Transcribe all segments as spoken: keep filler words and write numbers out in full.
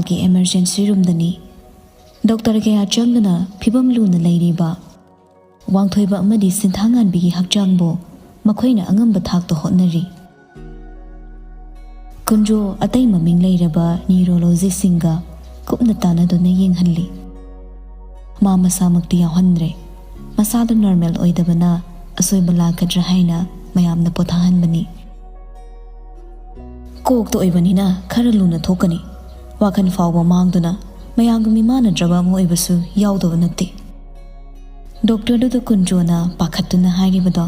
ꯀꯤ emergency ꯔꯨꯝꯗꯅꯤ꯫ Doctor ꯀꯌꯥ ꯆꯪꯗꯨꯅ ꯐꯤꯕꯝ ꯂꯨꯅ ꯂꯩꯔꯤꯕ ꯋꯥꯡꯊꯣꯏꯕ ꯑꯃꯗꯤ ꯁꯤꯟꯊꯥꯉꯥꯟꯕꯤꯒꯤ ꯍꯛꯆꯥꯡꯕꯨ ꯃꯈꯣꯏꯅ ꯑꯉꯝꯕ ꯊꯥꯛꯇ ꯍꯣꯠꯅꯔꯤ꯫ ꯀꯨꯟꯖꯣ ꯑꯇꯩ ꯃꯃꯤꯡ ꯂꯩꯔꯕ ꯅ꯭ꯌꯨꯔꯣꯂꯣꯖꯤꯁꯁꯤꯡꯒ ꯀꯨꯞꯅ ꯇꯥꯟꯅꯗꯨꯅ ꯌꯦꯡꯍꯜꯂꯤ꯫ ꯃꯥ ꯃꯁꯥꯃꯛꯇꯤ ꯌꯥꯎꯍꯟꯗ꯭ꯔꯦ꯫ ꯃꯁꯥꯗ ꯅꯣꯔꯃꯦꯜ ꯑꯣꯏꯗꯕꯅ ꯑꯁꯣꯏꯕ ꯂꯥꯛꯀꯗ꯭ꯔꯥ ꯍꯥꯏꯅ ꯃꯌꯥꯝꯅ ꯄꯣꯊꯥꯍꯟꯕꯅꯤ꯫ ꯀꯣꯛꯇ ꯑꯣꯏꯕꯅꯤꯅ ꯈꯔ ꯂꯨꯅ ꯊꯣꯛꯀꯅꯤ꯫ ꯋꯥꯈꯜ ꯐꯥꯎꯕ ꯃꯥꯡꯗꯨꯅ ꯃꯌꯥꯝꯒ ꯃꯤꯃꯥꯟꯅꯗ꯭ꯔꯕ ꯑꯃ ꯑꯣꯏꯕꯁꯨ ꯌꯥꯎꯗꯕ ꯅꯠꯇꯦ꯫ ꯗꯣꯛꯇꯔꯗꯨꯗ ꯀꯨꯟꯖꯣꯅ ꯄꯥꯈꯠꯇꯨꯅ ꯍꯥꯏꯔꯤꯕꯗꯣ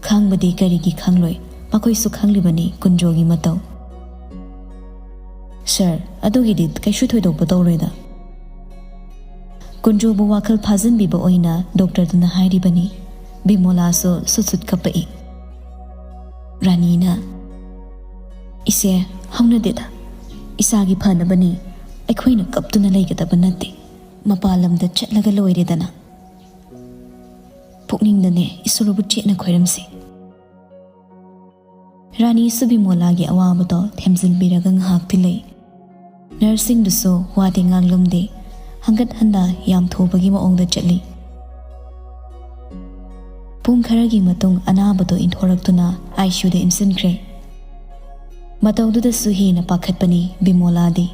ꯈꯪꯕꯗꯤ ꯀꯔꯤꯒꯤ ꯈꯪꯂꯣꯏ? ꯃꯈꯣꯏꯁꯨ ꯈꯪꯂꯤꯕꯅꯤ ꯀꯨꯟꯖꯣꯒꯤ ꯃꯇꯧ꯫ "ꯁꯔ, ꯑꯗꯨꯒꯤꯗꯤ ꯀꯩꯁꯨ ꯊꯣꯏꯗꯣꯛꯄ ꯇꯧꯔꯣꯏꯗ꯫" ꯀꯨꯟꯖꯣꯕꯨ ꯋꯥꯈꯜ ꯐꯥꯖꯤꯟꯕꯤꯕ ꯑꯣꯏꯅ ꯗꯣꯛꯇꯔꯗꯨꯅ ꯍꯥꯏꯔꯤꯕꯅꯤ꯫ ꯕꯤꯃꯣꯂꯥꯁꯨ ꯁꯨꯠ ꯁꯨꯠ ꯀꯞꯄꯛꯏ꯫ ꯔꯥꯅꯤꯅ, "ꯏꯆꯦ, ꯍꯧꯅꯗꯦꯗ꯫ ꯏꯆꯥꯒꯤ ꯐꯅꯕꯅꯤ꯫ ꯑꯩꯈꯣꯏꯅ ꯀꯞꯇꯨꯅ ꯂꯩꯒꯗꯕ ꯅꯠꯇꯦ꯫ ꯃꯄꯥꯟ ꯂꯝꯗ ꯆꯠꯂꯒ ꯂꯣꯏꯔꯦꯗꯅ꯫ ꯄꯨꯛꯅꯤꯡꯗꯅꯦ ꯏꯁꯣꯔꯕꯨ ꯆꯦꯠꯅ ꯈꯣꯏꯔꯝꯁꯤ꯫" ꯔꯥꯅꯤꯁꯨ ꯕꯤꯃꯣꯂꯥꯒꯤ ꯑꯋꯥꯕꯗꯣ ꯊꯦꯝꯖꯤꯟꯕꯤꯔꯒ ꯉꯥꯏꯍꯥꯛꯇꯤ ꯂꯩ꯫ ꯅꯔꯁꯁꯤꯡꯗꯨꯁꯨ ꯋꯥꯗꯤ ꯉꯥꯡꯂꯝꯗꯦ꯫ ꯍꯪꯒꯠ ꯍꯟꯗ ꯌꯥꯝ ꯊꯨꯕꯒꯤ ꯃꯑꯣꯡꯗ ꯆꯠꯂꯤ꯫ ꯄꯨꯡ ꯈꯔꯒꯤ ꯃꯇꯨꯡ ꯑꯅꯥꯕꯗꯣ ꯏꯟꯊꯣꯔꯛꯇꯨꯅ ꯑꯥꯏ ꯁꯤ ꯌꯨꯗ ꯏꯟꯁꯤꯟꯈ꯭ꯔꯦ꯫ ꯃꯇꯧꯗꯨꯗꯁꯨ ꯍꯦꯟꯅ ꯄꯥꯈꯠꯄꯅꯤ ꯕꯤꯃꯣꯂꯥꯗꯤ꯫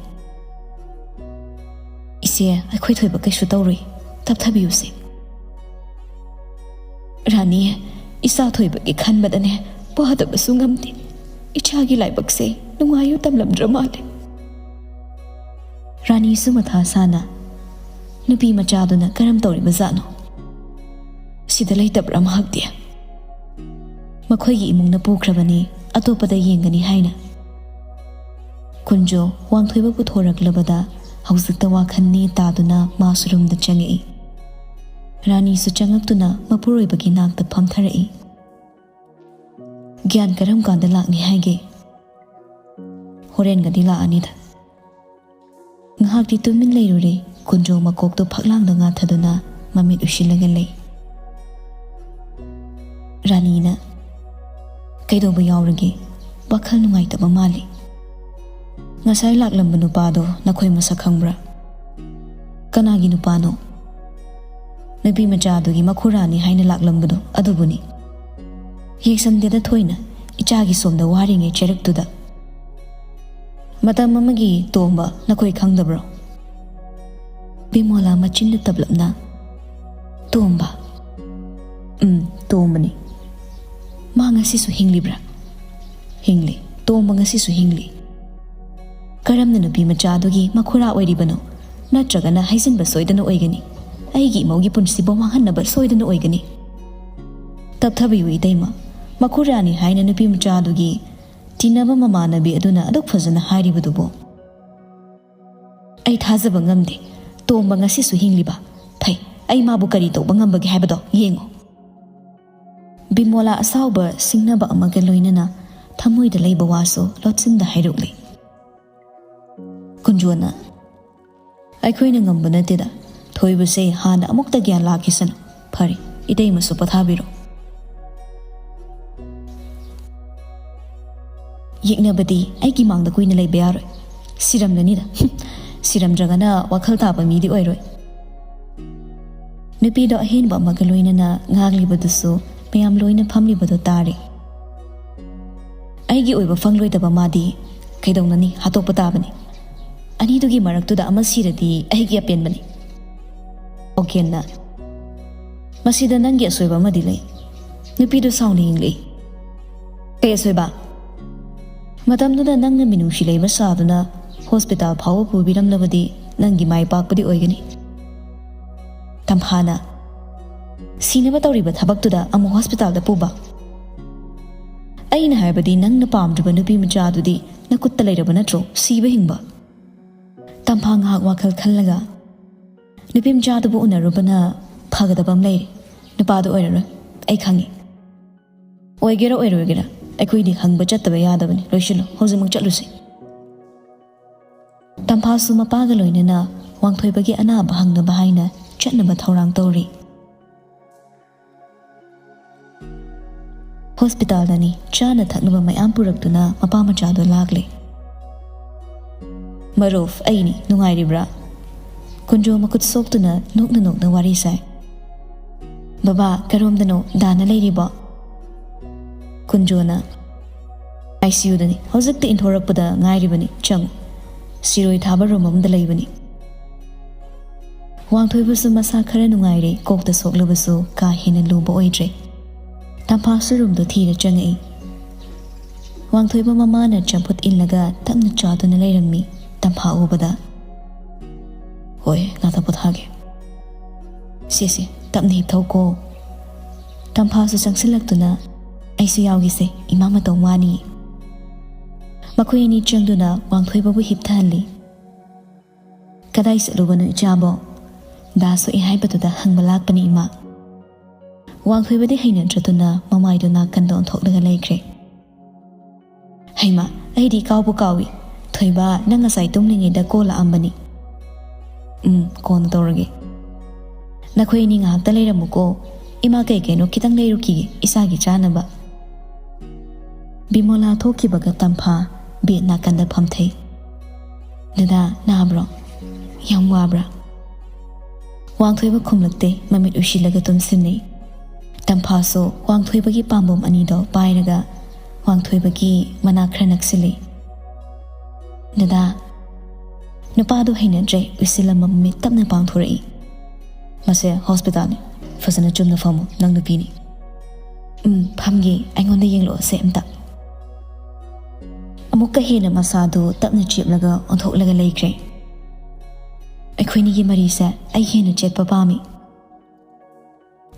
"ꯏꯆꯦ, ꯑꯩꯈꯣꯏ ꯊꯣꯏꯕ ꯀꯩꯁꯨ ꯇꯧꯔꯨꯏ꯫ ꯇꯞꯊꯕꯤꯌꯨꯁꯦ꯫" "ꯔꯥꯅꯤ, ꯏꯆꯥ ꯊꯣꯏꯕꯒꯤ ꯈꯟꯕꯗꯅꯦ ꯄꯣꯊꯥꯗꯕꯁꯨ ꯉꯝꯗꯦ꯫ ꯏꯆꯥꯒꯤ ꯂꯥꯏꯕꯛꯁꯦ ꯅꯨꯡꯉꯥꯏꯌꯨ ꯇꯝꯂꯝꯗ꯭ꯔ ꯃꯥꯜꯂꯦ꯫" ꯔꯥꯅꯤꯁꯨ ꯃꯊꯥ ꯁꯥꯅ, "ꯅꯨꯄꯤ ꯃꯆꯥꯗꯨꯅ ꯀꯔꯝ ꯇꯧꯔꯤꯕ ꯖꯥꯠꯅꯣ? ꯁꯤꯗ ꯂꯩꯇꯕ꯭ꯔꯥ ꯃꯍꯥꯛꯇꯤ? ꯃꯈꯣꯏꯒꯤ ꯏꯃꯨꯡꯅ ꯄꯨꯈ꯭ꯔꯕꯅꯤ, ꯑꯇꯣꯞꯄꯗ ꯌꯦꯡꯒꯅꯤ ꯍꯥꯏꯅ꯫" ꯀꯨꯟꯖꯣ ꯋꯥꯡꯊꯣꯏꯕ ꯄꯨꯊꯣꯔꯛꯂꯕꯗ ꯍꯧꯖꯤꯛꯇ ꯋꯥꯈꯜ ꯅꯦ ꯇꯥꯗꯨꯅ ꯃꯥꯁꯨ ꯔꯨꯝꯗ ꯆꯪꯉꯛꯏ꯫ ꯔꯥꯅꯤꯁꯨ ꯆꯪꯉꯛꯇꯨꯅ ꯃꯄꯨꯔꯣꯏꯕꯒꯤ ꯅꯥꯛꯇ ꯐꯝꯊꯔꯛꯏ꯫ "ꯒ꯭ꯌꯥꯟ ꯀꯔꯝ ꯀꯥꯟꯗ ꯂꯥꯛꯅꯤ ꯍꯥꯏꯒꯦ?" "ꯍꯣꯔꯦꯟꯒꯗꯤ ꯂꯥꯛꯑꯅꯤꯗ꯫" ꯉꯥꯏꯍꯥꯛꯇꯤ ꯇꯨꯃꯤꯟ ꯂꯩꯔꯨꯔꯦ꯫ ꯀꯨꯟꯖꯣ ꯃꯀꯣꯛꯇꯣ ꯐꯛꯂꯥꯡꯗ ꯉꯥꯊꯗꯨꯅ ꯃꯃꯤꯠ ꯎꯏꯁꯤꯜꯂꯒ ꯂꯩ꯫ ꯔꯥꯅꯤꯅ, "ꯀꯩꯗꯧꯕ ꯌꯥꯎꯔꯒꯦ? ꯋꯥꯈꯜ ꯅꯨꯡꯉꯥꯏꯇꯕ ꯃꯥꯜꯂꯤ꯫" ꯉꯁꯥꯏ ꯂꯥꯛꯂꯝꯕ ꯅꯨꯄꯥꯗꯣ ꯅꯈꯣꯏ ꯃꯁꯛ ꯈꯪꯕ꯭ꯔꯥ? ꯀꯅꯥꯒꯤ ꯅꯨꯄꯥꯅꯣ? ꯅꯨꯄꯤ ꯃꯆꯥꯗꯨꯒꯤ ꯃꯈꯨꯔꯥꯅꯤ ꯍꯥꯏꯅ ꯂꯥꯛꯂꯝꯕꯗꯣ ꯑꯗꯨꯕꯨꯅꯤ꯫ ꯌꯦꯡꯁꯟꯗꯦꯗ ꯊꯣꯏꯅ, ꯏꯆꯥꯒꯤ ꯁꯣꯝꯗ ꯋꯥꯔꯤꯉꯩ ꯆꯩꯔꯛꯇꯨꯗ꯫ ꯃꯇꯝ ꯑꯃꯒꯤ ꯇꯣꯝꯕ ꯅꯈꯣꯏ ꯈꯪꯗꯕ꯭ꯔꯣ? ꯕꯤꯃꯣꯂꯥ ꯃꯆꯤꯟꯗ ꯇꯞꯂꯞꯅ, "ꯇꯣꯝꯕ?" "ꯎꯝ, ꯇꯣꯝꯕꯅꯤ꯫ ꯃꯥ ꯉꯁꯤꯁꯨ ꯍꯤꯡꯂꯤꯕ꯭ꯔꯥ?" "ꯍꯤꯡꯂꯤ꯫ ꯇꯣꯝꯕ ꯉꯁꯤꯁꯨ ꯍꯤꯡꯂꯤ꯫" "ꯀꯔꯝꯅ ꯅꯨꯄꯤ ꯃꯆꯥꯗꯨꯒꯤ ꯃꯈꯨꯔꯥ ꯑꯣꯏꯔꯤꯕꯅꯣ? ꯅꯠꯇ꯭ꯔꯒꯅ ꯍꯩꯖꯤꯟꯕ ꯁꯣꯏꯗꯅ ꯑꯣꯏꯒꯅꯤ꯫ ꯑꯩꯒꯤ ꯏꯃꯧꯒꯤ ꯄꯨꯟꯁꯤꯕꯨ ꯃꯥꯡꯍꯟꯅꯕ ꯁꯣꯏꯗꯅ ꯑꯣꯏꯒꯅꯤ꯫" "ꯇꯞꯊꯕꯤꯌꯨ ꯏꯇꯩꯃ, ꯃꯈꯨꯔꯥꯅꯤ ꯍꯥꯏꯅ ꯅꯨꯄꯤ ꯃꯆꯥꯗꯨꯒꯤ ꯇꯤꯟꯅꯕ ꯃꯃꯥꯟꯅꯕꯤ ꯑꯗꯨꯅ ꯑꯗꯨꯛ ꯐꯖꯅ ꯍꯥꯏꯔꯤꯕꯗꯨꯕꯨ?" "ꯑꯩ ꯊꯥꯖꯕ ꯉꯝꯗꯦ꯫ ꯇꯣꯝꯕ ꯉꯁꯤꯁꯨ ꯍꯤꯡꯂꯤꯕ꯫ ꯐꯩ, ꯑꯩ ꯃꯥꯕꯨ ꯀꯔꯤ ꯇꯧꯕ ꯉꯝꯕꯒꯦ ꯍꯥꯏꯕꯗꯣ ꯌꯦꯡꯉꯨ꯫" ꯕꯤꯃꯣꯂꯥ ꯑꯁꯥꯎꯕ ꯁꯤꯡꯅꯕ ꯑꯃꯒ ꯂꯣꯏꯅꯅ ꯊꯃꯣꯏꯗ ꯂꯩꯕ ꯋꯥꯁꯨ ꯂꯣꯠꯁꯤꯟꯗ ꯍꯥꯏꯔꯛꯂꯤ꯫ ꯀꯨꯟꯖꯣꯅ, "ꯑꯩꯈꯣꯏꯅ ꯉꯝꯕ ꯅꯠꯇꯦꯗ꯫ ꯊꯣꯏꯕꯁꯦ ꯍꯥꯟꯅ ꯑꯃꯨꯛꯇ ꯒ꯭ꯌꯥꯟ ꯂꯥꯛꯈꯤꯁꯅꯨ꯫ ꯐꯔꯦ, ꯏꯇꯩꯃꯁꯨ ꯄꯣꯊꯥꯕꯤꯔꯣ꯫" "ꯌꯦꯛꯅꯕꯗꯤ ꯑꯩꯒꯤ ꯃꯥꯡꯗ ꯀꯨꯏꯅ ꯂꯩꯕ ꯌꯥꯔꯣꯏ꯫ ꯁꯤꯔꯝꯂꯅꯤꯗ꯫ ꯁꯤꯔꯝꯗ꯭ꯔꯒꯅ ꯋꯥꯈꯜ ꯇꯥꯕ ꯃꯤꯗꯤ ꯑꯣꯏꯔꯣꯏ꯫" ꯅꯨꯄꯤꯗꯣ ꯑꯍꯦꯟꯕ ꯑꯃꯒ ꯂꯣꯏꯅꯅ ꯉꯥꯡꯂꯤꯕꯗꯨꯁꯨ ꯃꯌꯥꯝ ꯂꯣꯏꯅ ꯐꯝꯂꯤꯕꯗꯣ ꯇꯥꯔꯦ꯫ "ꯑꯩꯒꯤ ꯑꯣꯏꯕ ꯐꯪꯂꯣꯏꯗꯕ ꯃꯥꯗꯤ ꯀꯩꯗꯧꯅꯅꯤ? ꯍꯥꯠꯇꯣꯛꯄ ꯇꯥꯕꯅꯤ꯫ ꯑꯅꯤꯗꯨꯒꯤ ꯃꯔꯛꯇꯨꯗ ꯑꯃ ꯁꯤꯔꯗꯤ ꯑꯩꯒꯤ ꯑꯄꯦꯟꯕꯅꯤ꯫" ꯑꯣꯒꯦꯟꯅ, "ꯃꯁꯤꯗ ꯅꯪꯒꯤ ꯑꯁꯣꯏꯕ ꯑꯃꯗꯤ ꯂꯩ꯫" ꯅꯨꯄꯤꯗꯨ ꯁꯥꯎꯅ ꯌꯦꯡꯂꯛꯏ꯫ "ꯀꯩ ꯑꯁꯣꯏꯕ?" "ꯃꯇꯝꯗꯨꯗ ꯅꯪꯅ ꯃꯤꯅꯨꯡꯁꯤ ꯂꯩꯕ ꯁꯥꯗꯨꯅ ꯍꯣꯁꯄꯤꯇꯥꯜ ꯐꯥꯎꯕ ꯄꯨꯕꯤꯔꯝꯂꯕꯗꯤ ꯅꯪꯒꯤ ꯃꯥꯏ ꯄꯥꯛꯄꯗꯤ ꯑꯣꯏꯒꯅꯤ꯫" ꯇꯝꯐꯥꯅ, "ꯁꯤꯅꯕ ꯇꯧꯔꯤꯕ ꯊꯕꯛꯇꯨꯗ ꯑꯃꯨꯛ ꯍꯣꯁꯄꯤꯇꯥꯜꯗ ꯄꯨꯕ?" "ꯑꯩꯅ ꯍꯥꯏꯕꯗꯤ ꯅꯪꯅ ꯄꯥꯝꯗ꯭ꯔꯤꯕ ꯅꯨꯄꯤ ꯃꯆꯥꯗꯨꯗꯤ ꯅꯈꯨꯠꯇ ꯂꯩꯔꯕ ꯅꯠꯇ꯭ꯔꯣ, ꯁꯤꯕ ꯍꯤꯡꯕ?" ꯇꯝꯐꯥ ꯉꯥꯏꯍꯥꯛ ꯋꯥꯈꯜ ꯈꯜꯂꯒ, "ꯅꯨꯄꯤ ꯃꯆꯥꯗꯨꯕꯨ ꯎꯅꯔꯨꯕꯅ ꯐꯒꯗꯕ ꯑꯃ ꯂꯩꯔꯦ꯫ ꯅꯨꯄꯥꯗꯨ ꯑꯣꯏꯔꯔꯣꯏ, ꯑꯩ ꯈꯪꯉꯤ꯫ ꯑꯣꯏꯒꯦꯔꯥ ꯑꯣꯏꯔꯣꯏꯒꯦꯔꯥ, ꯑꯩꯈꯣꯏꯗꯤ ꯍꯪꯕ ꯆꯠꯇꯕ ꯌꯥꯗꯕꯅꯤ꯫ ꯂꯣꯏꯁꯤꯜꯂꯣ, ꯍꯧꯖꯤꯛꯃꯛ ꯆꯠꯂꯨꯁꯤ꯫" ꯇꯝꯐꯥꯁꯨ ꯃꯄꯥꯒ ꯂꯣꯏꯅꯅ ꯋꯥꯡꯊꯣꯏꯕꯒꯤ ꯑꯅꯥꯕ ꯍꯪꯅꯕ ꯍꯥꯏꯅ ꯆꯠꯅꯕ ꯊꯧꯔꯥꯡ ꯇꯧꯔꯤ꯫ ꯍꯣꯁꯄꯤꯇꯥꯜꯗꯅꯤ ꯆꯥꯅ ꯊꯛꯅꯕ ꯃꯌꯥꯝ ꯄꯨꯔꯛꯇꯨꯅ ꯃꯄꯥ ꯃꯆꯥꯗꯣ ꯂꯥꯛꯂꯦ꯫ "ꯃꯔꯨꯞ, ꯑꯩꯅꯤ, ꯅꯨꯡꯉꯥꯏꯔꯤꯕ꯭ꯔꯥ?" ꯀꯨꯟꯖꯣ ꯃꯈꯨꯠ ꯁꯣꯛꯇꯨꯅ ꯅꯣꯛꯅ ꯅꯣꯛꯅ ꯋꯥꯔꯤ ꯁꯥꯏ꯫ "ꯕꯕꯥ, ꯀꯔꯣꯝꯗꯅꯣ? ꯗꯥꯅ ꯂꯩꯔꯤꯕꯣ?" ꯀꯨꯟꯖꯣꯅ, "ꯑꯥꯏ ꯁꯤ ꯌꯨꯗꯅꯤ꯫ ꯍꯧꯖꯤꯛꯇ ꯏꯟꯊꯣꯔꯛꯄꯗ ꯉꯥꯏꯔꯤꯕꯅꯤ꯫ ꯆꯪꯉꯨ꯫ ꯁꯤꯔꯣꯏ ꯊꯥꯕ ꯔꯨꯝ ꯑꯃꯗ ꯂꯩꯕꯅꯤ꯫" ꯋꯥꯡꯊꯣꯏꯕꯁꯨ ꯃꯁꯥ ꯈꯔ ꯅꯨꯡꯉꯥꯏꯔꯦ, ꯀꯣꯛꯇ ꯁꯣꯛꯂꯕꯁꯨ ꯀꯥ ꯍꯦꯟꯅ ꯂꯨꯕ ꯑꯣꯏꯗ꯭ꯔꯦ꯫ ꯇꯝꯐꯥꯁꯨ ꯔꯨꯝꯗꯣ ꯊꯤꯔ ꯆꯪꯉꯛꯏ꯫ ꯋꯥꯡꯊꯣꯏꯕ ꯃꯃꯥꯅ ꯆꯝꯐꯨꯠ ꯏꯜꯂꯒ ꯇꯞꯅ ꯆꯥꯗꯨꯅ ꯂꯩꯔꯝꯃꯤ꯫ ꯇꯝꯐꯥ ꯎꯕꯗ, "ꯍꯣꯏ, ꯉꯥꯛꯇ ꯄꯣꯊꯥꯒꯦ꯫ ꯁꯦ, ꯁꯦ, ꯇꯞꯅ ꯍꯤꯞꯊꯧꯀꯣ꯫" ꯇꯝꯐꯥꯁꯨ ꯆꯪꯁꯤꯜꯂꯛꯇꯨꯅ, "ꯑꯩꯁꯨ ꯌꯥꯎꯒꯦꯁꯦ, ꯏꯃꯥ ꯃꯇꯧ ꯃꯥꯅꯤ꯫" ꯃꯈꯣꯏ ꯑꯅꯤ ꯆꯪꯗꯨꯅ ꯋꯥꯡꯊꯣꯏꯕꯕꯨ ꯍꯤꯞꯊꯍꯜꯂꯤ꯫ "ꯀꯗꯥꯏ ꯆꯠꯂꯨꯕꯅꯣ ꯏꯆꯥꯕꯣ?" ꯗꯥ ꯁꯣꯛꯏ ꯍꯥꯏꯕꯗꯨꯗ ꯍꯪꯕ ꯂꯥꯛꯄꯅꯤ ꯏꯃꯥ꯫ ꯋꯥꯡꯊꯣꯏꯕꯗꯤ ꯍꯩꯅꯗ꯭ꯔꯗꯨꯅ ꯃꯃꯥꯏꯗꯨ ꯅꯥꯀꯟꯗ ꯑꯣꯟꯊꯣꯛꯂꯒ ꯂꯩꯈ꯭ꯔꯦ꯫ "ꯍꯩꯃꯥ, ꯑꯩꯗꯤ ꯏꯀꯥꯎꯕꯨ ꯀꯥꯎꯏ꯫ ꯊꯣꯏꯕ, ꯅꯪ ꯉꯁꯥꯏ ꯇꯨꯝꯂꯤꯉꯩꯗ ꯀꯣꯜ ꯂꯥꯛꯑꯝꯕꯅꯤ꯫" "ꯎꯝ, ꯀꯣꯟꯅ ꯇꯧꯔꯒꯦ꯫ ꯅꯈꯣꯏ ꯑꯅꯤ ꯉꯥꯏꯍꯥꯛꯇ ꯂꯩꯔꯝꯃꯨꯀꯣ꯫ ꯏꯃꯥ ꯀꯩ ꯀꯩꯅꯣ ꯈꯤꯇꯪ ꯂꯩꯔꯨꯈꯤꯒꯦ ꯏꯁꯥꯒꯤ ꯆꯥꯅꯕ꯫" ꯕꯤꯃꯣꯂꯥ ꯊꯣꯛꯈꯤꯕꯒ ꯇꯝꯐꯥ ꯕꯦꯗ ꯅꯥꯀꯟꯗ ꯐꯝꯊꯩ꯫ "ꯗꯗꯥ, ꯅꯥꯕ꯭ꯔꯣ? ꯌꯥꯝ ꯋꯥꯕ꯭ꯔꯥ?" ꯋꯥꯡꯊꯣꯏꯕ ꯈꯨꯝꯂꯛꯇꯦ, ꯃꯃꯤꯠ ꯎꯏꯁꯤꯜꯂꯒ ꯇꯨꯝꯁꯤꯟꯅꯩ꯫ ꯇꯝꯐꯥꯁꯨ ꯋꯥꯡꯊꯣꯏꯕꯒꯤ ꯄꯥꯝꯕꯣꯝ ꯑꯅꯤꯗꯣ ꯄꯥꯏꯔꯒ ꯋꯥꯡꯊꯣꯏꯕꯒꯤ ꯃꯅꯥꯛ ꯈꯔ ꯅꯛꯁꯤꯜꯂꯤ꯫ "ꯗꯗꯥ, ꯅꯨꯄꯥꯗꯣ ꯍꯩꯅꯗ꯭ꯔꯦ꯫" ꯎꯏꯁꯤꯜꯂꯝꯕ ꯃꯃꯤꯠ ꯇꯞꯅ ꯄꯥꯡꯊꯣꯔꯛꯏ꯫ "ꯃꯁꯦ ꯍꯣꯁꯄꯤꯇꯥꯜꯅꯤ꯫ ꯐꯖꯅ ꯆꯨꯝꯅ ꯐꯝꯃꯨ, ꯅꯪ ꯅꯨꯄꯤꯅꯤ꯫" "ꯎꯝ, ꯐꯝꯒꯦ꯫ ꯑꯩꯉꯣꯟꯗ ꯌꯦꯡꯂꯛꯑꯣꯁꯦ ꯑꯝꯇ꯫" ꯑꯃꯨꯛꯀ ꯍꯦꯟꯅ ꯃꯁꯥꯗꯨ ꯇꯞꯅ ꯆꯦꯞꯂꯒ ꯑꯣꯟꯊꯣꯛꯂꯒ ꯂꯩꯈ꯭ꯔꯦ꯫ "ꯑꯩꯈꯣꯏꯅꯤꯒꯤ ꯃꯔꯤꯁꯦ ꯑꯩ ꯍꯦꯟꯅ ꯆꯦꯠꯄ ꯄꯥꯝꯃꯤ꯫"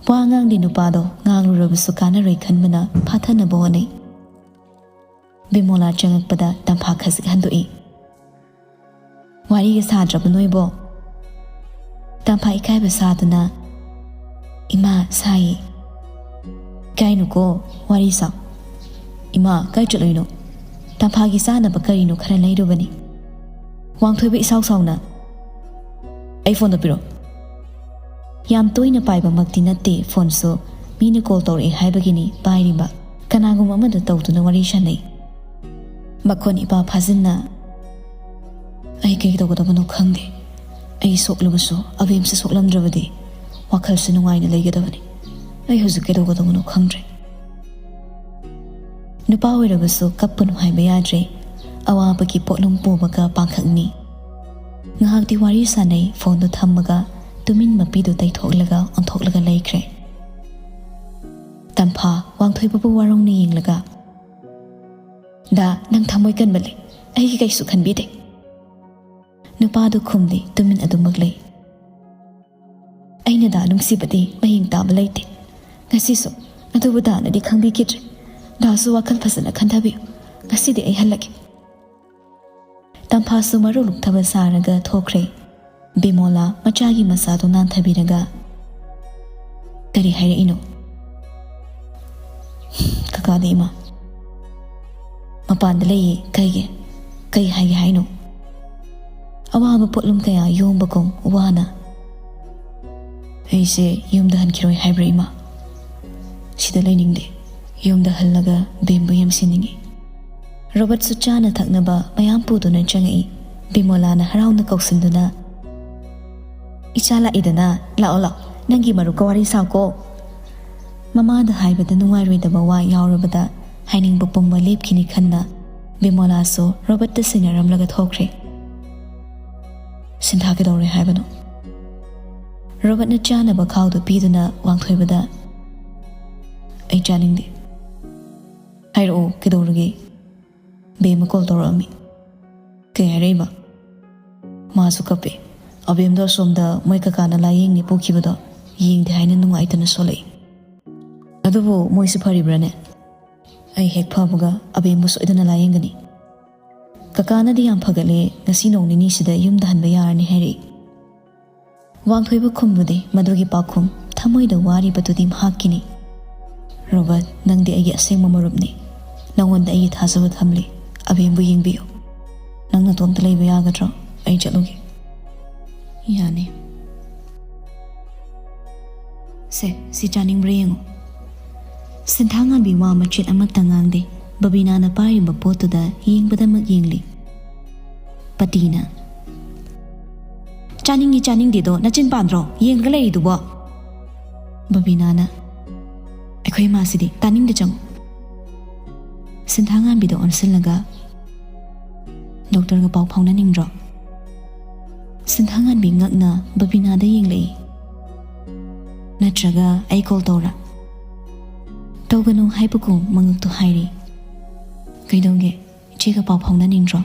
ꯋꯥ ꯉꯥꯡꯗꯦ ꯅꯨꯄꯥꯗꯣ, ꯉꯥꯡꯂꯨꯔꯕꯁꯨ ꯀꯥꯟꯅꯔꯣꯏ ꯈꯟꯕꯅ ꯐꯥꯊꯅꯕ ꯍꯣꯠꯅꯩ꯫ ꯕꯤꯃꯣꯂꯥ ꯆꯪꯉꯛꯄꯗ ꯇꯝꯐꯥ ꯈꯖꯤꯛ ꯍꯟꯗꯣꯛꯏ꯫ "ꯋꯥꯔꯤꯒ ꯁꯥꯗ꯭ꯔꯕ ꯅꯣꯏꯕꯣ?" ꯇꯝꯐꯥ ꯏꯀꯥꯏꯕ ꯁꯥꯗꯨꯅ, "ꯏꯃꯥ, ꯁꯥꯏꯌꯦ꯫" "ꯀꯥꯏꯅꯨꯀꯣ, ꯋꯥꯔꯤ ꯁꯥꯎ꯫" "ꯏꯃꯥ, ꯀꯥꯏ ꯆꯠꯂꯨꯏꯅꯣ?" "ꯇꯝꯐꯥꯒꯤ ꯆꯥꯅꯕ ꯀꯔꯤꯅꯣ ꯈꯔ ꯂꯩꯔꯨꯕꯅꯤ꯫" ꯋꯥꯡꯊꯣꯏꯕ ꯏꯁꯥꯎ ꯁꯥꯎꯅ, "ꯑꯩ ꯐꯣꯟꯗꯣ ꯄꯤꯔꯛꯑꯣ꯫" ꯌꯥꯝ ꯇꯣꯏꯅ ꯄꯥꯏꯕꯃꯛꯇꯤ ꯅꯠꯇꯦ ꯐꯣꯟꯁꯨ, ꯃꯤꯅ ꯀꯣꯜ ꯇꯧꯔꯛꯑꯦ ꯍꯥꯏꯕꯒꯤꯅꯤ ꯄꯥꯏꯔꯤꯕ꯫ ꯀꯅꯥꯒꯨꯝꯕ ꯑꯃꯗ ꯇꯧꯗꯨꯅ ꯋꯥꯔꯤ ꯁꯥꯟꯅꯩ꯫ ꯃꯈꯣꯟ ꯏꯄꯥ ꯐꯥꯖꯤꯟꯅ, ꯑꯩ ꯀꯩꯗꯧꯒꯗꯕꯅꯣ ꯈꯪꯗꯦ꯫ ꯑꯩ ꯁꯣꯛꯂꯕꯁꯨ ꯑꯕꯦꯝꯁꯦ ꯁꯣꯛꯂꯝꯗ꯭ꯔꯕꯗꯤ ꯋꯥꯈꯜꯁꯦ ꯅꯨꯡꯉꯥꯏꯅ ꯂꯩꯒꯗꯕꯅꯤ꯫ ꯑꯩ ꯍꯧꯖꯤꯛ ꯀꯩꯗꯧꯒꯗꯕꯅꯣ ꯈꯪꯗ꯭ꯔꯦ꯫ ꯅꯨꯄꯥ ꯑꯣꯏꯔꯕꯁꯨ ꯀꯞꯄꯅꯨ ꯍꯥꯏꯕ ꯌꯥꯗ꯭ꯔꯦ꯫ ꯑꯋꯥꯕꯒꯤ ꯄꯣꯠꯂꯨꯝ ꯄꯨꯕꯒ ꯄꯥꯡꯈꯛꯅꯤ꯫ ꯉꯥꯏꯍꯥꯛꯇꯤ ꯋꯥꯔꯤ ꯁꯥꯟꯅꯩ꯫ ꯐꯣꯟꯗꯨ ꯊꯝꯃꯒ ꯇꯨꯃꯤꯟ ꯃꯄꯤꯗꯨ ꯇꯩꯊꯣꯛꯂꯒ ꯑꯣꯟꯊꯣꯛꯂꯒ ꯂꯩꯈ꯭ꯔꯦ꯫ ꯇꯝꯐꯥ ꯋꯥꯡꯊꯣꯏꯕꯕꯨ ꯋꯥꯔꯧꯅ ꯌꯦꯡꯂꯒ, "ꯗꯥ, ꯅꯪ ꯊꯃꯣꯏ ꯀꯟꯃꯜꯂꯦ꯫ ꯑꯩꯒꯤ ꯀꯩꯁꯨ ꯈꯟꯕꯤꯗꯦ꯫" ꯅꯨꯄꯥꯗꯨ ꯈꯨꯝꯗꯦ, ꯇꯨꯃꯤꯟ ꯑꯗꯨꯃꯛ ꯂꯩ꯫ "ꯑꯩꯅ ꯗꯥ ꯅꯨꯡꯁꯤꯕꯗꯤ ꯃꯌꯦꯡ ꯇꯥꯕ ꯂꯩꯇꯦ꯫ ꯉꯁꯤꯁꯨ ꯑꯗꯨꯕꯨ ꯗꯥꯅꯗꯤ ꯈꯪꯕꯤꯈꯤꯗ꯭ꯔꯦ꯫ ꯗꯥꯁꯨ ꯋꯥꯈꯜ ꯐꯖꯅ ꯈꯟꯊꯕꯤꯌꯨ꯫ ꯉꯁꯤꯗꯤ ꯑꯩ ꯍꯜꯂꯒꯦ꯫" ꯇꯝꯐꯥꯁꯨ ꯃꯔꯨ ꯂꯨꯛꯊꯕ ꯁꯥꯔꯒ ꯊꯣꯛꯈ꯭ꯔꯦ꯫ ꯕꯤꯃꯣꯂꯥ ꯃꯆꯥꯒꯤ ꯃꯁꯥꯗꯨ ꯅꯥꯟꯊꯕꯤꯔꯒ, "ꯀꯔꯤ ꯍꯥꯏꯔꯛꯏꯅꯣ?" "ꯀꯀꯥꯗꯤ ꯏꯃꯥ ꯃꯄꯥꯟꯗ ꯂꯩꯌꯦ꯫" "ꯀꯩꯒꯤ? ꯀꯩ ꯍꯥꯏꯒꯦ ꯍꯥꯏꯅꯣ?" ꯑꯋꯥꯕ ꯄꯣꯠꯂꯨꯝ ꯀꯌꯥ ꯌꯣꯝꯕꯒꯨꯝ ꯋꯥꯅ, "ꯑꯩꯁꯦ ꯌꯨꯝꯗ ꯍꯟꯈꯤꯔꯣꯏ ꯍꯥꯏꯕ꯭ꯔꯥ ꯏꯃꯥ? ꯁꯤꯗ ꯂꯩꯅꯤꯡꯗꯦ꯫ ꯌꯨꯝꯗ ꯍꯜꯂꯒ ꯕꯦꯝꯕꯨ ꯌꯦꯡꯁꯤꯟꯅꯤꯡꯉꯤ꯫" ꯔꯣꯕꯔꯠꯁꯨ ꯆꯥꯅ ꯊꯛꯅꯕ ꯃꯌꯥꯝ ꯄꯨꯗꯨꯅ ꯆꯪꯉꯛꯏ꯫ ꯕꯤꯃꯣꯂꯥꯅ ꯍꯔꯥꯎꯅ ꯀꯧꯁꯤꯟꯗꯨꯅ, "ꯏꯆꯥ ꯂꯥꯛꯏꯗꯅ, ꯂꯥꯛꯑꯣ ꯂꯥꯛꯑꯣ, ꯅꯪꯒꯤ ꯃꯔꯨꯞꯀ ꯋꯥꯔꯤ ꯁꯥꯎꯀꯣ꯫" ꯃꯃꯥꯗ ꯍꯥꯏꯕꯗ ꯅꯨꯡꯉꯥꯏꯔꯣꯏꯗꯕ ꯋꯥ ꯌꯥꯎꯔꯕꯗ ꯍꯥꯏꯅꯤꯡꯕ ꯄꯨꯝꯕ ꯂꯦꯞꯈꯤꯅꯤ ꯈꯟꯅ ꯕꯤꯃꯣꯂꯥꯁꯨ ꯔꯣꯕꯔꯠꯇ ꯁꯤꯟꯅꯔꯝꯂꯒ ꯊꯣꯛꯈ꯭ꯔꯦ꯫ "ꯁꯤꯟꯊꯥ ꯀꯩꯗꯧꯔꯦ ꯍꯥꯏꯕꯅꯣ?" ꯔꯣꯕꯔꯠꯅ ꯆꯥꯅꯕ ꯈꯥꯎꯗꯨ ꯄꯤꯗꯨꯅ ꯋꯥꯡꯊꯣꯏꯕꯗ, "ꯑꯩ ꯆꯥꯅꯤꯡꯗꯦ꯫" "ꯍꯥꯏꯔꯛꯑꯣ, ꯀꯩꯗꯧꯔꯒꯦ?" "ꯕꯦꯝꯃ ꯀꯣꯜ ꯇꯧꯔꯛꯑꯝꯃꯤ꯫" "ꯀꯩ ꯍꯥꯏꯔꯛꯏꯕ?" "ꯃꯥꯁꯨ ꯀꯞꯄꯦ꯫ ꯑꯕꯦꯝꯗꯣ ꯑꯁꯣꯝꯗ ꯃꯣꯏ ꯀꯀꯥꯅ ꯂꯥꯏꯌꯦꯡꯅꯤ ꯄꯨꯈꯤꯕꯗꯣ ꯌꯦꯡꯗꯦ ꯍꯥꯏꯅ ꯅꯨꯡꯉꯥꯏꯇꯅ ꯁꯣꯜꯂꯛꯏ꯫" "ꯑꯗꯨꯕꯨ ꯃꯣꯏꯁꯨ ꯐꯔꯤꯕ꯭ꯔꯥꯅꯦ?" "ꯑꯩ ꯍꯦꯛ ꯐꯕꯒ ꯑꯕꯦꯝꯕꯨ ꯁꯣꯏꯗꯅ ꯂꯥꯏꯌꯦꯡꯒꯅꯤ꯫ ꯀꯀꯥꯅꯗꯤ ꯌꯥꯝ ꯐꯒꯠꯂꯦ, ꯉꯁꯤ ꯅꯣꯡ ꯅꯤꯅꯤꯁꯤꯗ ꯌꯨꯝꯗ ꯍꯟꯕ ꯌꯥꯔꯅꯤ ꯍꯥꯏꯔꯛꯏ꯫" ꯋꯥꯡꯊꯣꯏꯕ ꯈꯨꯝꯂꯨꯗꯦ꯫ ꯃꯗꯨꯒꯤ ꯄꯥꯎꯈꯨꯝ ꯊꯃꯣꯏꯗ ꯋꯥꯔꯤꯕꯗꯨꯗꯤ ꯃꯍꯥꯛꯀꯤꯅꯤ꯫ "ꯔꯣꯕꯔꯠ, ꯅꯪꯗꯤ ꯑꯩꯒꯤ ꯑꯁꯦꯡꯕ ꯃꯔꯨꯞꯅꯤ꯫ ꯅꯉꯣꯟꯗ ꯑꯩꯒꯤ ꯊꯥꯖꯕ ꯊꯝꯂꯤ꯫ ꯑꯕꯦꯝꯕꯨ ꯌꯦꯡꯕꯤꯌꯨ꯫ ꯅꯪ ꯅꯇꯣꯝꯇ ꯂꯩꯕ ꯌꯥꯒꯗ꯭ꯔꯣ? ꯑꯩ ꯆꯠꯂꯨꯒꯦ꯫" "ꯌꯥꯅꯤ꯫" "ꯁꯦ, ꯁꯤ ꯆꯥꯅꯤꯡꯕ꯭ꯔꯥ ꯌꯦꯡꯉꯨ꯫" ꯁꯤꯟꯊꯥꯉꯥꯟꯕꯤ ꯋꯥ ꯃꯆꯦꯠ ꯑꯃꯠꯇ ꯉꯥꯡꯗꯦ꯫ ꯕꯕꯤꯅꯥꯅ ꯄꯥꯏꯔꯤꯕ ꯄꯣꯠꯇꯨꯗ ꯌꯦꯡꯕꯗꯃꯛ ꯌꯦꯡꯂꯤ꯫ ꯄꯇꯤꯅ, "ꯆꯥꯅꯤꯡꯉꯤ ꯆꯥꯅꯤꯡꯗꯦꯗꯣ ꯅꯆꯤꯟ ꯄꯥꯟꯗ꯭ꯔꯣ ꯌꯦꯡꯉꯒ ꯂꯩꯔꯤꯗꯨꯕꯣ?" ꯕꯕꯤꯅꯥꯅ, "ꯑꯩꯈꯣꯏ ꯏꯃꯥꯁꯤꯗꯤ ꯇꯥꯅꯤꯡꯗꯦ, ꯆꯪꯉꯨ꯫" ꯁꯤꯟꯊꯥꯉꯥꯟꯕꯤꯗ ꯑꯣꯟꯁꯤꯜꯂꯒ, "ꯗꯣꯛꯇꯔꯒ ꯄꯥꯎ ꯐꯥꯎꯅꯅꯤꯡꯗ꯭ꯔꯣ?" ꯁꯤꯟꯊꯥꯉꯥꯟꯕꯤ ꯉꯛꯅ ꯕꯕꯤꯅꯥꯗ ꯌꯦꯡꯂꯛꯏ꯫ "ꯅꯠꯇ꯭ꯔꯒ ꯑꯩ ꯀꯣꯜ ꯇꯧꯔ?" "ꯇꯧꯒꯅꯨ ꯍꯥꯏꯕꯒꯨꯝ ꯃꯉꯛꯇꯨ ꯍꯥꯏꯔꯤ꯫ ꯀꯩꯗꯧꯒꯦ? ꯏꯆꯦꯒ ꯄꯥꯎ ꯐꯥꯎꯅꯅꯤꯡꯗ꯭ꯔꯣ?"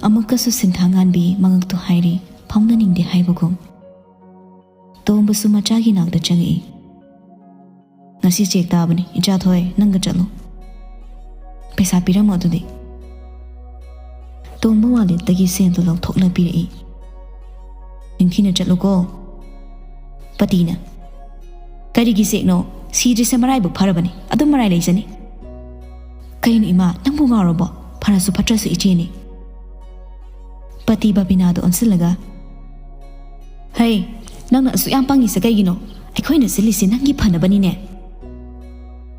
ꯑꯃꯨꯛꯀꯁꯨ ꯁꯤꯟꯊꯥꯉꯥꯟꯕꯤ ꯃꯉꯛꯇꯨ ꯍꯥꯏꯔꯤ, ꯐꯥꯎꯅꯅꯤꯡꯗꯦ ꯍꯥꯏꯕꯒꯨꯝ꯫ ꯇꯣꯝꯕꯁꯨ ꯃꯆꯥꯒꯤ ꯅꯥꯛꯇ ꯆꯪꯉꯛꯏ꯫ "ꯉꯁꯤ ꯆꯦꯛ ꯇꯥꯕꯅꯤ, ꯏꯆꯥꯊꯣꯏ, ꯅꯪꯒ ꯆꯠꯂꯨ꯫ ꯄꯩꯁꯥ ꯄꯤꯔꯝꯃꯣ ꯑꯗꯨꯗꯤ꯫" ꯇꯣꯝꯕ ꯋꯥꯂꯦꯠꯇꯒꯤ ꯁꯦꯟꯗꯨ ꯂꯧꯊꯣꯛꯂ ꯄꯤꯔꯛꯏ꯫ "ꯅꯤꯡꯊꯤꯅ ꯆꯠꯂꯨꯀꯣ꯫" ꯄꯇꯤꯅ, "ꯀꯔꯤꯒꯤ ꯆꯦꯛꯅꯣ? ꯁꯤꯗ꯭ꯔꯤꯁꯦ ꯃꯔꯥꯏꯕꯛ ꯐꯔꯕꯅꯤ, ꯑꯗꯨꯝ ꯃꯔꯥꯏ ꯂꯩꯖꯅꯤ꯫" "ꯀꯩꯅꯣ ꯏꯃꯥ, ꯅꯪꯕꯨ ꯉꯥꯎꯔꯕꯣ? ꯐꯔꯁꯨ ꯐꯠꯇ꯭ꯔꯁꯨ ꯏꯆꯦꯅꯤ꯫" ꯄꯇꯤ ꯕꯕꯤꯅꯥꯗ ꯑꯣꯟꯁꯤꯜꯂꯒ, "ꯍꯩ, ꯅꯪꯅ ꯑꯁꯨꯛ ꯌꯥꯝ ꯄꯪꯉꯤꯁꯦ ꯀꯩꯒꯤꯅꯣ? ꯑꯩꯈꯣꯏꯅ ꯁꯤꯜꯂꯤꯁꯦ ꯅꯪꯒꯤ ꯐꯅꯕꯅꯤꯅꯦ꯫"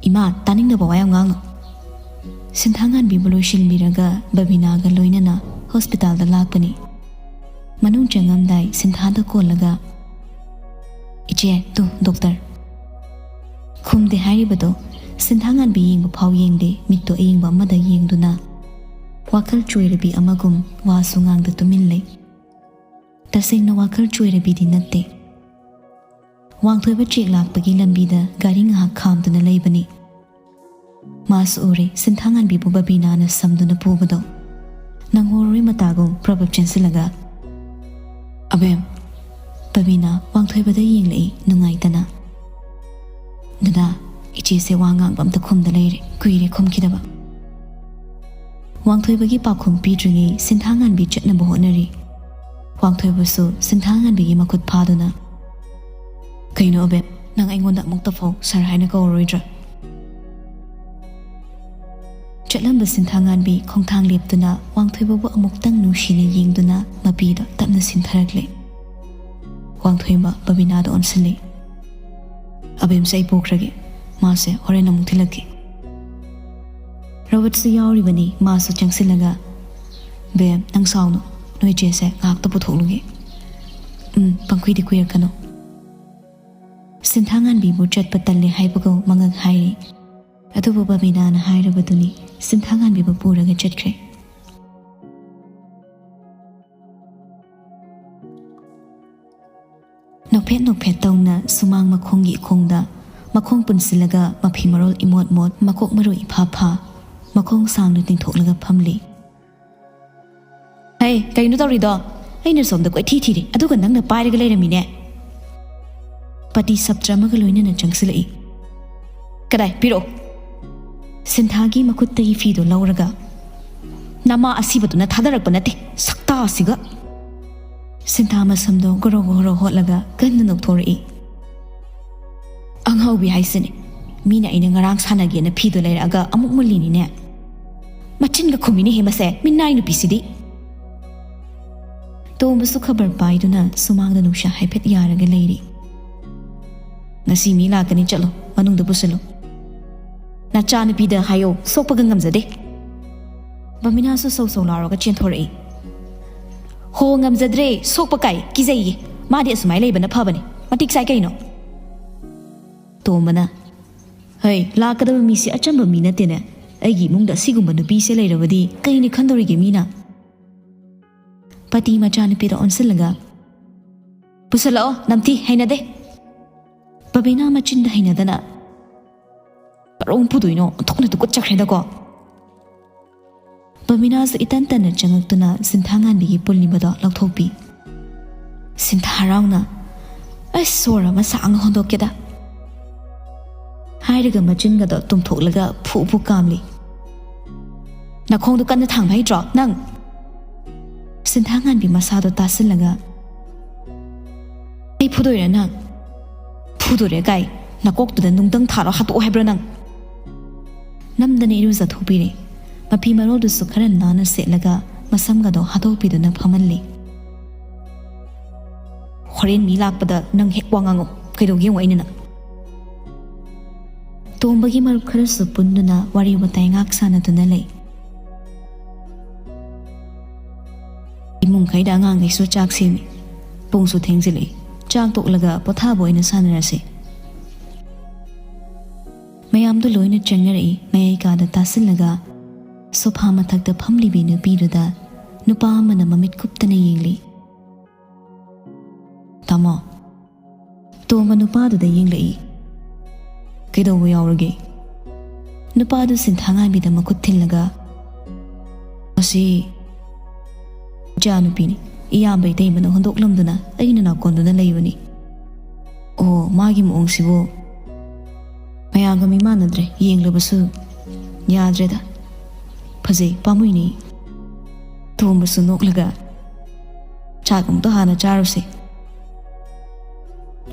"ꯏꯃꯥ, ꯇꯥꯅꯤꯡꯗꯕ ꯋꯥ ꯌꯥꯝ ꯉꯥꯡꯅꯨ꯫" ꯁꯤꯟꯊꯥꯉꯥꯟꯕꯤꯕꯨ ꯂꯣꯏꯁꯤꯟꯕꯤꯔꯒ ꯕꯕꯤꯅꯥꯒ ꯂꯣꯏꯅꯅ ꯍꯣꯁꯄꯤꯇꯥꯜꯗ ꯂꯥꯛꯄꯅꯤ꯫ ꯃꯅꯨꯡ ꯆꯪꯉꯝꯗꯥꯏ ꯁꯤꯟꯊꯥꯗ ꯀꯣꯜꯂꯒ, "ꯏꯆꯦ, ꯇꯨ, ꯗꯣꯛꯇꯔ꯫" ꯈꯨꯝꯗꯦ ꯍꯥꯏꯔꯤꯕꯗꯣ ꯁꯤꯟꯊꯥꯉꯥꯟꯕꯤ ꯌꯦꯡꯕ ꯐꯥꯎ ꯌꯦꯡꯗꯦ, ꯃꯤꯠꯇꯣ ꯑꯌꯦꯡꯕ ꯑꯃꯗ ꯌꯦꯡꯗꯨꯅ ꯋꯥꯈꯜ ꯆꯣꯏꯔꯕꯤ ꯑꯃꯒꯨꯝ ꯋꯥꯁꯨ ꯉꯥꯡꯗ ꯇꯨꯃꯤꯟ ꯂꯩ꯫ ꯇꯁꯦꯡꯅ ꯋꯥꯈꯜ ꯆꯣꯏꯔꯕꯤꯗꯤ ꯅꯠꯇꯦ꯫ ꯋꯥꯡꯊꯣꯏꯕ ꯆꯦꯛ ꯂꯥꯛꯄꯒꯤ ꯂꯝꯕꯤꯗ ꯒꯥꯔꯤ ꯉꯥꯏꯍꯥꯛ ꯈꯥꯝꯗꯨꯅ ꯂꯩꯕꯅꯤ꯫ ꯃꯥꯁꯨ ꯎꯔꯦ ꯁꯤꯟꯊꯥꯉꯥꯟꯕꯤꯕꯨ ꯕꯕꯤꯅꯥꯅ ꯁꯝꯗꯨꯅ ꯄꯨꯕꯗꯣ꯫ ꯅꯪꯍꯧꯔꯣꯏ ꯃꯇꯥꯒꯨꯝ ꯄ꯭ꯔꯕꯞ ꯆꯦꯟꯁꯤꯜꯂꯒ, "ꯑꯕꯦꯝ꯫" ꯕꯕꯤꯅꯥ ꯋꯥꯡꯊꯣꯏꯕꯗ ꯌꯦꯡꯂꯛꯏ ꯅꯨꯡꯉꯥꯏꯇꯅ꯫ "ꯗꯗꯥ, ꯏꯆꯦꯁꯦ ꯋꯥ ꯉꯥꯡꯕ ꯑꯝꯇ ꯈꯨꯝꯗ ꯂꯩꯔꯦ, ꯀꯨꯏꯔꯦ ꯈꯨꯝꯈꯤꯗꯕ꯫" ꯋꯥꯡꯊꯣꯏꯕꯒꯤ ꯄꯥꯎꯈꯨꯝ ꯄꯤꯗ꯭ꯔꯤꯉꯩ ꯁꯤꯟꯊꯥꯉꯥꯟꯕꯤ ꯆꯠꯅꯕ ꯍꯣꯠꯅꯔꯤ꯫ ꯋꯥꯡꯊꯣꯏꯕꯁꯨ ꯁꯤꯟꯊꯥꯉꯥꯟꯕꯤꯒꯤ ꯃꯈꯨꯠ ꯐꯥꯗꯨꯅ, "ꯀꯩꯅꯣ ꯑꯕꯦꯝ, ꯅꯪ ꯑꯩꯉꯣꯟꯗ ꯑꯃꯨꯛꯇ ꯐꯥꯎ ꯁꯥꯔ ꯍꯥꯏꯅ ꯀꯧꯔꯔꯣꯏꯗ꯭ꯔꯥ?" ꯆꯠꯂꯝꯕ ꯁꯤꯟꯊꯥꯉꯥꯟꯕꯤ ꯈꯣꯡꯊꯥꯡ ꯂꯦꯞꯇꯨꯅ ꯋꯥꯡꯊꯣꯏꯕꯕꯨ ꯑꯃꯨꯛꯇꯪ ꯅꯨꯡꯁꯤꯅ ꯌꯦꯡꯗꯨꯅ ꯃꯄꯤꯗꯣ ꯇꯞꯅ ꯁꯤꯟꯊꯔꯛꯂꯦ꯫ ꯋꯥꯡꯊꯣꯏꯕ ꯕꯕꯤꯅꯥꯗ ꯑꯣꯟꯁꯤꯜꯂꯤ꯫ "ꯑꯕꯦꯝꯁꯦ ꯑꯩ ꯄꯨꯈ꯭ꯔꯒꯦ, ꯃꯥꯁꯦ ꯍꯣꯔꯦꯟ ꯑꯃꯨꯛ ꯊꯤꯜꯂꯛꯀꯦ꯫" ꯔꯣꯕꯔꯠꯁꯨ ꯌꯥꯎꯔꯤꯕꯅꯤ, ꯃꯥꯁꯨ ꯆꯪꯁꯤꯜꯂꯒ, ꯕꯦꯝ, ꯅꯪ ꯁꯥꯎꯅꯨ꯫ ꯅꯣꯏ ꯆꯦꯁꯦ ꯉꯥꯏꯍꯥꯛꯇ ꯄꯨꯊꯣꯛꯂꯨꯒꯦ꯫ ꯎꯝ, ꯄꯪꯀꯨꯏꯗꯤ ꯀꯨꯏꯔꯛꯀꯅꯨ꯫ ꯁꯤꯟꯊꯥꯉꯥꯟꯕꯤꯕꯨ ꯆꯠꯄ ꯇꯜꯂꯦ ꯍꯥꯏꯕꯒ ꯃꯉꯛ ꯍꯥꯏꯔꯤ꯫ ꯑꯗꯨꯕꯨ ꯕꯕꯤꯅꯥꯅ ꯍꯥꯏꯔꯕꯗꯨꯅꯤ, ꯁꯤꯟꯊꯥꯉꯥꯟꯕꯤꯕꯨ ꯄꯨꯔꯒ ꯆꯠꯈ꯭ꯔꯦ꯫ ꯅꯣꯛꯐꯦꯠ ꯅꯣꯛꯐꯦꯠ ꯇꯧꯅ ꯁꯨꯃꯥꯡ ꯃꯈꯣꯡꯒꯤ ꯏꯈꯣꯡꯗ ꯃꯈꯣꯡ ꯄꯨꯟꯁꯤꯜꯂꯒ ꯃꯐꯤ ꯃꯔꯣꯜ ꯏꯃꯣꯠ ꯃꯣꯠ, ꯃꯀꯣꯛ ꯃꯔꯨ ꯏꯐꯥ ꯐꯥ, ꯃꯈꯣꯡ ꯁꯥꯡꯅ ꯇꯤꯡꯊꯣꯛꯂꯒ ꯐꯝꯂꯤ꯫ "ꯍꯩ, ꯀꯩꯅꯣ ꯇꯧꯔꯤꯗꯣ? ꯑꯩꯅ ꯁꯣꯝꯗ ꯀꯣꯏꯊꯤ ꯊꯤꯔꯤ, ꯑꯗꯨꯒ ꯅꯪꯅ ꯄꯥꯏꯔꯒ ꯂꯩꯔꯝꯃꯤꯅꯦ꯫" ꯄꯇꯤ ꯁꯞꯇ꯭ꯔ ꯑꯃꯒ ꯂꯣꯏꯅꯅ ꯆꯪꯁꯤꯜꯂꯛꯏ꯫ "ꯀꯗꯥꯏ? ꯄꯤꯔꯛꯑꯣ꯫" ꯁꯤꯟꯊꯥꯒꯤ ꯃꯈꯨꯠꯇꯒꯤ ꯐꯤꯗꯨ ꯂꯧꯔꯒ, "ꯅꯃꯥ ꯑꯁꯤꯕꯗꯨꯅ ꯊꯥꯗꯔꯛꯄ ꯅꯠꯇꯦ, ꯁꯛꯇꯥ ꯑꯁꯤꯒ꯫" ꯁꯤꯟꯊꯥ ꯃꯁꯝꯗꯣ ꯒꯣꯔꯣ ꯒꯣꯔꯣ ꯍꯣꯠꯂꯒ ꯀꯟꯅ ꯅꯣꯛꯊꯣꯔꯛꯏ꯫ "ꯑꯉꯥꯎꯕꯤ ꯍꯥꯏꯁꯤꯅꯦ, ꯃꯤꯅ ꯑꯩꯅ ꯉꯔꯥꯡ ꯁꯥꯟꯅꯒꯦꯅ ꯐꯤꯗꯣ ꯂꯩꯔꯛꯑꯒ ꯑꯃꯨꯛ ꯃꯨꯜꯂꯤꯅꯤꯅꯦ꯫ ꯃꯆꯤꯟꯒ ꯈꯨꯝꯃꯤꯅꯦꯍꯦ ꯃꯁꯦ, ꯃꯤꯅꯥꯏ ꯅꯨꯄꯤꯁꯤꯗꯤ꯫" ꯇꯣꯝꯕꯁꯨ ꯈꯕꯔ ꯄꯥꯏꯗꯨꯅ ꯁꯨꯃꯥꯡꯗ ꯅꯨꯡꯁꯥ ꯍꯥꯏꯐꯦꯠ ꯌꯥꯔꯒ ꯂꯩꯔꯤ꯫ "ꯉꯁꯤ ꯃꯤ ꯂꯥꯛꯀꯅꯤ, ꯆꯠꯂꯣ, ꯃꯅꯨꯡꯗ ꯄꯨꯁꯤꯜꯂꯨ꯫ ꯅꯆꯥꯅꯨꯄꯤꯗ ꯍꯥꯏꯌꯣ, ꯁꯣꯛꯄꯒ ꯉꯝꯖꯗꯦ꯫" ꯕꯃꯤꯅꯥꯁꯨ ꯁꯧ ꯁꯧ ꯂꯥꯎꯔꯒ ꯆꯦꯟꯊꯣꯔꯛꯏ꯫ "ꯍꯣ, ꯉꯝꯖꯗ꯭ꯔꯦ, ꯁꯣꯛꯄ ꯀꯥꯏ, ꯀꯤꯖꯩꯌꯦ꯫ ꯃꯥꯗꯤ ꯑꯁꯨꯃꯥꯏꯅ ꯂꯩꯕꯅ ꯐꯕꯅꯤ, ꯃꯇꯤꯛ ꯆꯥꯏ ꯀꯩꯅꯣ꯫" ꯇꯣꯝꯕꯅ, "ꯍꯩ, ꯂꯥꯛꯀꯗꯕ ꯃꯤꯁꯦ ꯑꯆꯝꯕ ꯃꯤ ꯅꯠꯇꯦꯅꯦ꯫ ꯑꯩꯒꯤ ꯏꯃꯨꯡꯗ ꯑꯁꯤꯒꯨꯝꯕ ꯅꯨꯄꯤꯁꯦ ꯂꯩꯔꯕꯗꯤ ꯀꯩꯅꯤ ꯈꯟꯗꯧꯔꯤꯒꯦ ꯃꯤꯅ?" ꯄꯇꯤ ꯃꯆꯥꯅꯨꯄꯤꯗ ꯑꯣꯟꯁꯤꯜꯂꯒ, "ꯄꯨꯁꯜꯂꯛꯑꯣ, ꯅꯝꯊꯤ, ꯍꯩꯅꯗꯦ꯫" ꯕꯕꯤꯅꯥ ꯃꯆꯤꯟꯗ ꯍꯩꯅꯗꯅ, "ꯀꯔꯣꯝ ꯄꯨꯗꯣꯏꯅꯣ? ꯑꯣꯟꯊꯣꯛꯅ ꯇꯨꯀꯠꯆꯈ꯭ꯔꯦꯗꯀꯣ꯫" ꯕꯕꯤꯅꯥꯁꯨ ꯏꯇꯟ ꯇꯟꯅ ꯆꯪꯉꯛꯇꯨꯅ ꯁꯤꯟꯊꯥꯉꯥꯟꯕꯤꯒꯤ ꯄꯨꯜꯂꯤꯕꯗꯣ ꯂꯧꯊꯣꯛꯄꯤ꯫ ꯁꯤꯟꯊꯥ ꯍꯔꯥꯎꯅ, "ꯑꯁ, ꯁꯣꯔ ꯑꯃ ꯁꯥꯡꯅ ꯍꯣꯟꯗꯣꯛꯀꯦꯗ" ꯍꯥꯏꯔꯒ ꯃꯆꯤꯟꯒꯗꯣ ꯇꯨꯝꯊꯣꯛꯂꯒ ꯐꯨ ꯐꯨ ꯀꯥꯝꯂꯤ꯫ "ꯅꯈꯣꯡꯗꯣ ꯀꯟꯅ ꯊꯥꯡꯕ ꯍꯩꯇ꯭ꯔꯣ ꯅꯪ?" ꯁꯤꯟꯊꯥꯉꯥꯟꯕꯤ ꯃꯁꯥꯗꯣ ꯇꯥꯁꯤꯜꯂꯒ, "ꯑꯩ ꯐꯨꯗꯣꯏꯔꯥ ꯅꯪ?" "ꯐꯨꯗꯣꯏꯔꯦ ꯀꯥꯏ, ꯅꯀꯣꯛꯇꯨꯗ ꯅꯨꯡꯗꯪ ꯊꯥꯔꯣ ꯍꯥꯠꯇꯣꯛꯑꯣ ꯍꯥꯏꯕ꯭ꯔꯣ ꯅꯪ?" ꯅꯝꯗꯅ ꯏꯔꯨꯖꯊꯣꯛꯄꯤꯔꯦ꯫ ꯃꯐꯤ ꯃꯔꯣꯜꯗꯨꯁꯨ ꯈꯔ ꯅꯥꯟꯅ ꯁꯦꯠꯂꯒ ꯃꯁꯝꯒꯗꯣ ꯍꯥꯠꯇꯣꯛꯄꯤꯗꯨꯅ ꯐꯝꯍꯜꯂꯤ꯫ "ꯍꯣꯔꯦꯟ ꯃꯤ ꯂꯥꯛꯄꯗ ꯅꯪ ꯍꯦꯛ ꯋꯥ ꯉꯥꯡꯉꯨ꯫ ꯀꯩꯗꯧꯒꯦ ꯌꯦꯡꯉꯨ ꯑꯩꯅ ꯅꯪ꯫" ꯇꯣꯝꯕꯒꯤ ꯃꯔꯨꯞ ꯈꯔꯁꯨ ꯄꯨꯟꯗꯨꯅ ꯋꯥꯔꯤ ꯋꯥꯇꯥꯏ ꯉꯥꯛ ꯁꯥꯟꯅꯗꯨꯅ ꯂꯩ꯫ ꯏꯃꯨꯡꯈꯩꯗ ꯑꯉꯥꯡꯈꯩꯁꯨ ꯆꯥꯛ ꯁꯦꯝꯃꯤ꯫ ꯄꯨꯡꯁꯨ ꯊꯦꯡꯖꯤꯜꯂꯛꯏ꯫ ꯆꯥꯛ ꯇꯣꯛꯂꯒ ꯄꯣꯊꯥꯕ ꯑꯣꯏꯅ ꯁꯥꯟꯅꯔꯁꯤ꯫ ꯃꯌꯥꯝꯗꯨ ꯂꯣꯏꯅ ꯆꯪꯅꯔꯛꯏ꯫ ꯃꯌꯥꯏ ꯀꯥꯗ ꯇꯥꯁꯤꯜꯂꯒ ꯁꯣꯐꯥ ꯃꯊꯛꯇ ꯐꯝꯂꯤꯕꯤ ꯅꯨꯄꯤꯗꯨꯗ ꯅꯨꯄꯥ ꯑꯃꯅ ꯃꯃꯤꯠ ꯀꯨꯞꯇꯅ ꯌꯦꯡꯂꯤ꯫ "ꯇꯥꯃꯣ?" ꯇꯣꯝꯕ ꯅꯨꯄꯥꯗꯨꯗ ꯌꯦꯡꯂꯛꯏ꯫ "ꯀꯩꯗꯧꯕ ꯌꯥꯎꯔꯒꯦ?" ꯅꯨꯄꯥꯗꯨ ꯁꯤꯟꯊꯥꯉꯥꯟꯕꯤꯗ ꯃꯈꯨꯠ ꯊꯤꯜꯂꯒ, "ꯃꯁꯤ ꯏꯆꯥꯅꯨꯄꯤꯅꯤ꯫ ꯏꯌꯥꯝꯕ ꯏꯇꯩꯃꯅ ꯍꯨꯟꯗꯣꯛꯂꯝꯗꯨꯅ ꯑꯩꯅ ꯅꯥꯀꯣꯟꯗꯨꯅ ꯂꯩꯕꯅꯤ꯫ ꯑꯣ, ꯃꯥꯒꯤ ꯃꯑꯣꯡꯁꯤꯕꯨ ꯃꯌꯥꯝꯒ ꯃꯤꯃꯥꯟꯅꯗ꯭ꯔꯦ꯫ ꯌꯦꯡꯂꯕꯁꯨ ꯌꯥꯗ꯭ꯔꯦꯗ꯫ ꯐꯖꯩ, ꯄꯥꯝꯃꯨꯏꯅꯦ꯫" ꯇꯣꯝꯕꯁꯨ ꯅꯣꯛꯂꯒ, "ꯆꯥꯛ ꯑꯃꯨꯛꯇ ꯍꯥꯟꯅ ꯆꯥꯔꯨꯁꯦ꯫"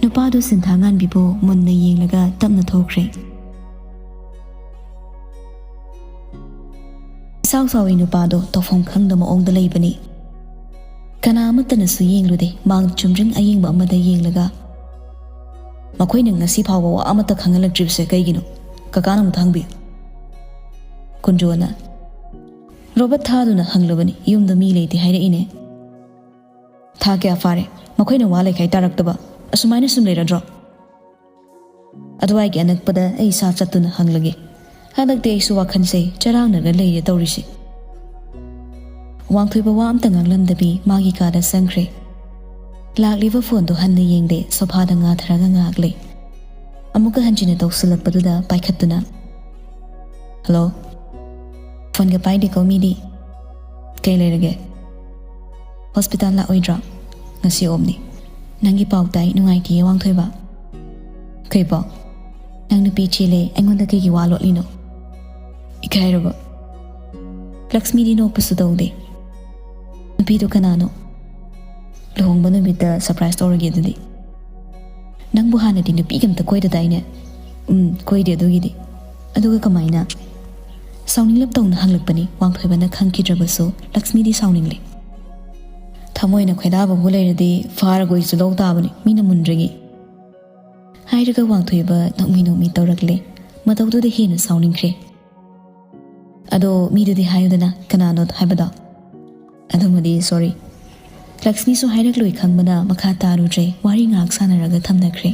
ꯅꯨꯄꯥꯗꯨ ꯁꯤꯟꯊꯥꯉꯥꯟꯕꯤꯕꯨ ꯃꯨꯟꯅ ꯌꯦꯡꯂꯒ ꯇꯞꯅ ꯊꯣꯛꯈ꯭ꯔꯦ꯫ ꯏꯁꯥꯎ ꯁꯥꯎꯏ ꯅꯨꯄꯥꯗꯣ ꯇꯧꯐꯝ ꯈꯪꯗ ꯃꯑꯣꯡꯗ ꯂꯩꯕꯅꯤ꯫ ꯀꯅꯥ ꯑꯃꯠꯇꯅꯁꯨ ꯌꯦꯡꯂꯨꯗꯦ꯫ ꯃꯥꯡꯗ ꯆꯨꯝꯗ꯭ꯔꯤꯡ ꯑꯌꯦꯡꯕ ꯑꯃꯗ ꯌꯦꯡꯂꯒ, "ꯃꯈꯣꯏꯅ ꯉꯁꯤ ꯐꯥꯎꯕ ꯋꯥ ꯑꯃꯠꯇ ꯈꯪꯍꯜꯂꯛꯇ꯭ꯔꯤꯕꯁꯦ ꯀꯩꯒꯤꯅꯣ? ꯀꯀꯥꯅ ꯑꯃꯨꯛꯇ ꯍꯪꯕꯤꯌꯨ꯫" ꯀꯨꯟꯖꯣꯅ ꯔꯣꯕꯔꯠ ꯊꯥꯗꯨꯅ ꯍꯪꯂꯕꯅꯤ꯫ "ꯌꯨꯝꯗ ꯃꯤ ꯂꯩꯇꯦ ꯍꯥꯏꯔꯛꯏꯅꯦ꯫" "ꯊꯥ ꯀꯌꯥ ꯐꯥꯔꯦ ꯃꯈꯣꯏꯅ ꯋꯥ ꯂꯩꯈꯥꯏ ꯇꯥꯔꯛꯇꯕ? ꯑꯁꯨꯃꯥꯏꯅ ꯁꯨꯝ ꯂꯩꯔꯗ꯭ꯔꯣ?" "ꯑꯗꯨꯋꯥꯏꯒꯤ ꯑꯅꯛꯄꯗ ꯑꯩ ꯏꯁꯥ ꯆꯠꯇꯨꯅ ꯍꯪꯂꯒꯦ꯫ ꯍꯟꯗꯛꯇꯤ ꯑꯩꯁꯨ ꯋꯥꯈꯜꯁꯦ ꯆꯔꯥꯡꯅꯔꯒ ꯂꯩꯔꯦ ꯇꯧꯔꯤꯁꯦ꯫" ꯋꯥꯡꯊꯣꯏꯕ ꯋꯥ ꯑꯝꯇ ꯉꯥꯡꯂꯝꯗꯕꯤ ꯃꯥꯒꯤ ꯀꯥꯗ ꯆꯪꯈ꯭ꯔꯦ꯫ ꯂꯥꯛꯂꯤꯕ ꯐꯣꯟꯗꯨ ꯍꯟꯅ ꯌꯦꯡꯗꯦ, ꯁꯣꯐꯥꯗ ꯉꯥꯊꯔꯒ ꯉꯥꯏꯍꯥꯛ ꯂꯩ꯫ ꯑꯃꯨꯛꯀ ꯍꯟꯖꯤꯟꯅ ꯇꯧꯁꯤꯜꯂꯛꯄꯗꯨꯗ ꯄꯥꯏꯈꯠꯇꯨꯅ, "ꯍꯜꯂꯣ?" ꯐꯣꯟꯒ ꯄꯥꯏꯗꯦꯀꯣ ꯃꯤꯗꯤ꯫ "ꯀꯩ ꯂꯩꯔꯒꯦ? ꯍꯣꯁꯄꯤꯇꯥꯜ ꯂꯥꯛꯑꯣꯏꯗ꯭ꯔꯣ? ꯉꯁꯤ ꯑꯣꯞꯅꯤ꯫ ꯅꯪꯒꯤ ꯄꯥꯎ ꯇꯥꯏ, ꯅꯨꯡꯉꯥꯏꯇꯦꯌꯦ ꯋꯥꯡꯊꯣꯏꯕ꯫" "ꯀꯩ ꯄꯥꯎ? ꯅꯪ ꯅꯨꯄꯤ ꯆꯦꯜꯂꯦ, ꯑꯩꯉꯣꯟꯗ ꯀꯩꯒꯤ ꯋꯥ ꯂꯣꯠꯂꯤꯅꯣ? ꯏꯀꯥꯏꯔꯕꯣ?" ꯂꯛꯁꯃꯤꯗꯤ ꯅꯣꯛꯄꯁꯨ ꯇꯧꯗꯦ꯫ "ꯅꯨꯄꯤꯗꯣ ꯀꯅꯥꯅꯣ? ꯂꯨꯍꯣꯡꯕ ꯅꯨꯃꯤꯠꯇ ꯁꯔꯄ꯭ꯔꯥꯏꯖ ꯇꯧꯔꯒꯦ ꯑꯗꯨꯗꯤ꯫ ꯅꯪꯕꯨ ꯍꯥꯟꯅꯗꯤ ꯅꯨꯄꯤꯒ ꯑꯝꯇ ꯀꯣꯏꯗꯗꯥꯏꯅꯦ?" "ꯎꯝ, ꯀꯣꯏꯗꯦ ꯑꯗꯨꯒꯤꯗꯤ꯫" "ꯑꯗꯨꯒ ꯀꯃꯥꯏꯅ?" ꯁꯥꯎꯅꯤꯡꯂꯞ ꯇꯧꯅ ꯍꯪꯂꯛꯄꯅꯤ꯫ ꯋꯥꯡꯊꯣꯏꯕꯅ ꯈꯪꯈꯤꯗ꯭ꯔꯕꯁꯨ ꯂꯛꯁꯃꯤꯗꯤ ꯁꯥꯎꯅꯤꯡꯂꯦ꯫ "ꯊꯃꯣꯏꯅ ꯈꯣꯏꯗꯥꯕꯕꯨ ꯂꯩꯔꯗꯤ ꯐꯥꯔꯒ ꯑꯣꯏꯁꯨ ꯂꯧ ꯇꯥꯕꯅꯤ, ꯃꯤꯅ ꯃꯨꯟꯗ꯭ꯔꯤꯉꯩ꯫" ꯍꯥꯏꯔꯒ ꯋꯥꯡꯊꯣꯏꯕ ꯅꯣꯛꯃꯤ ꯅꯣꯛꯃꯤ ꯇꯧꯔꯛꯂꯦ꯫ ꯃꯇꯧꯗꯨꯗ ꯍꯦꯟꯅ ꯁꯥꯎꯅꯤꯡꯈ꯭ꯔꯦ꯫ "ꯑꯗꯣ ꯃꯤꯗꯨꯗꯤ ꯍꯥꯏꯌꯨꯗꯅ, ꯀꯅꯥꯅꯣ ꯍꯥꯏꯕꯗꯣ?" "ꯑꯗꯨꯃꯗꯤ ꯁꯣꯔꯤ, ꯂꯛꯁꯃꯤꯁꯨ ꯍꯥꯏꯔꯛꯂꯣꯏ ꯈꯪꯕꯅ ꯃꯈꯥ ꯇꯥꯔꯨꯗ꯭ꯔꯦ, ꯋꯥꯔꯤ ꯉꯥꯏꯍꯥꯛ ꯁꯥꯟꯅꯔꯒ ꯊꯝꯅꯈ꯭ꯔꯦ꯫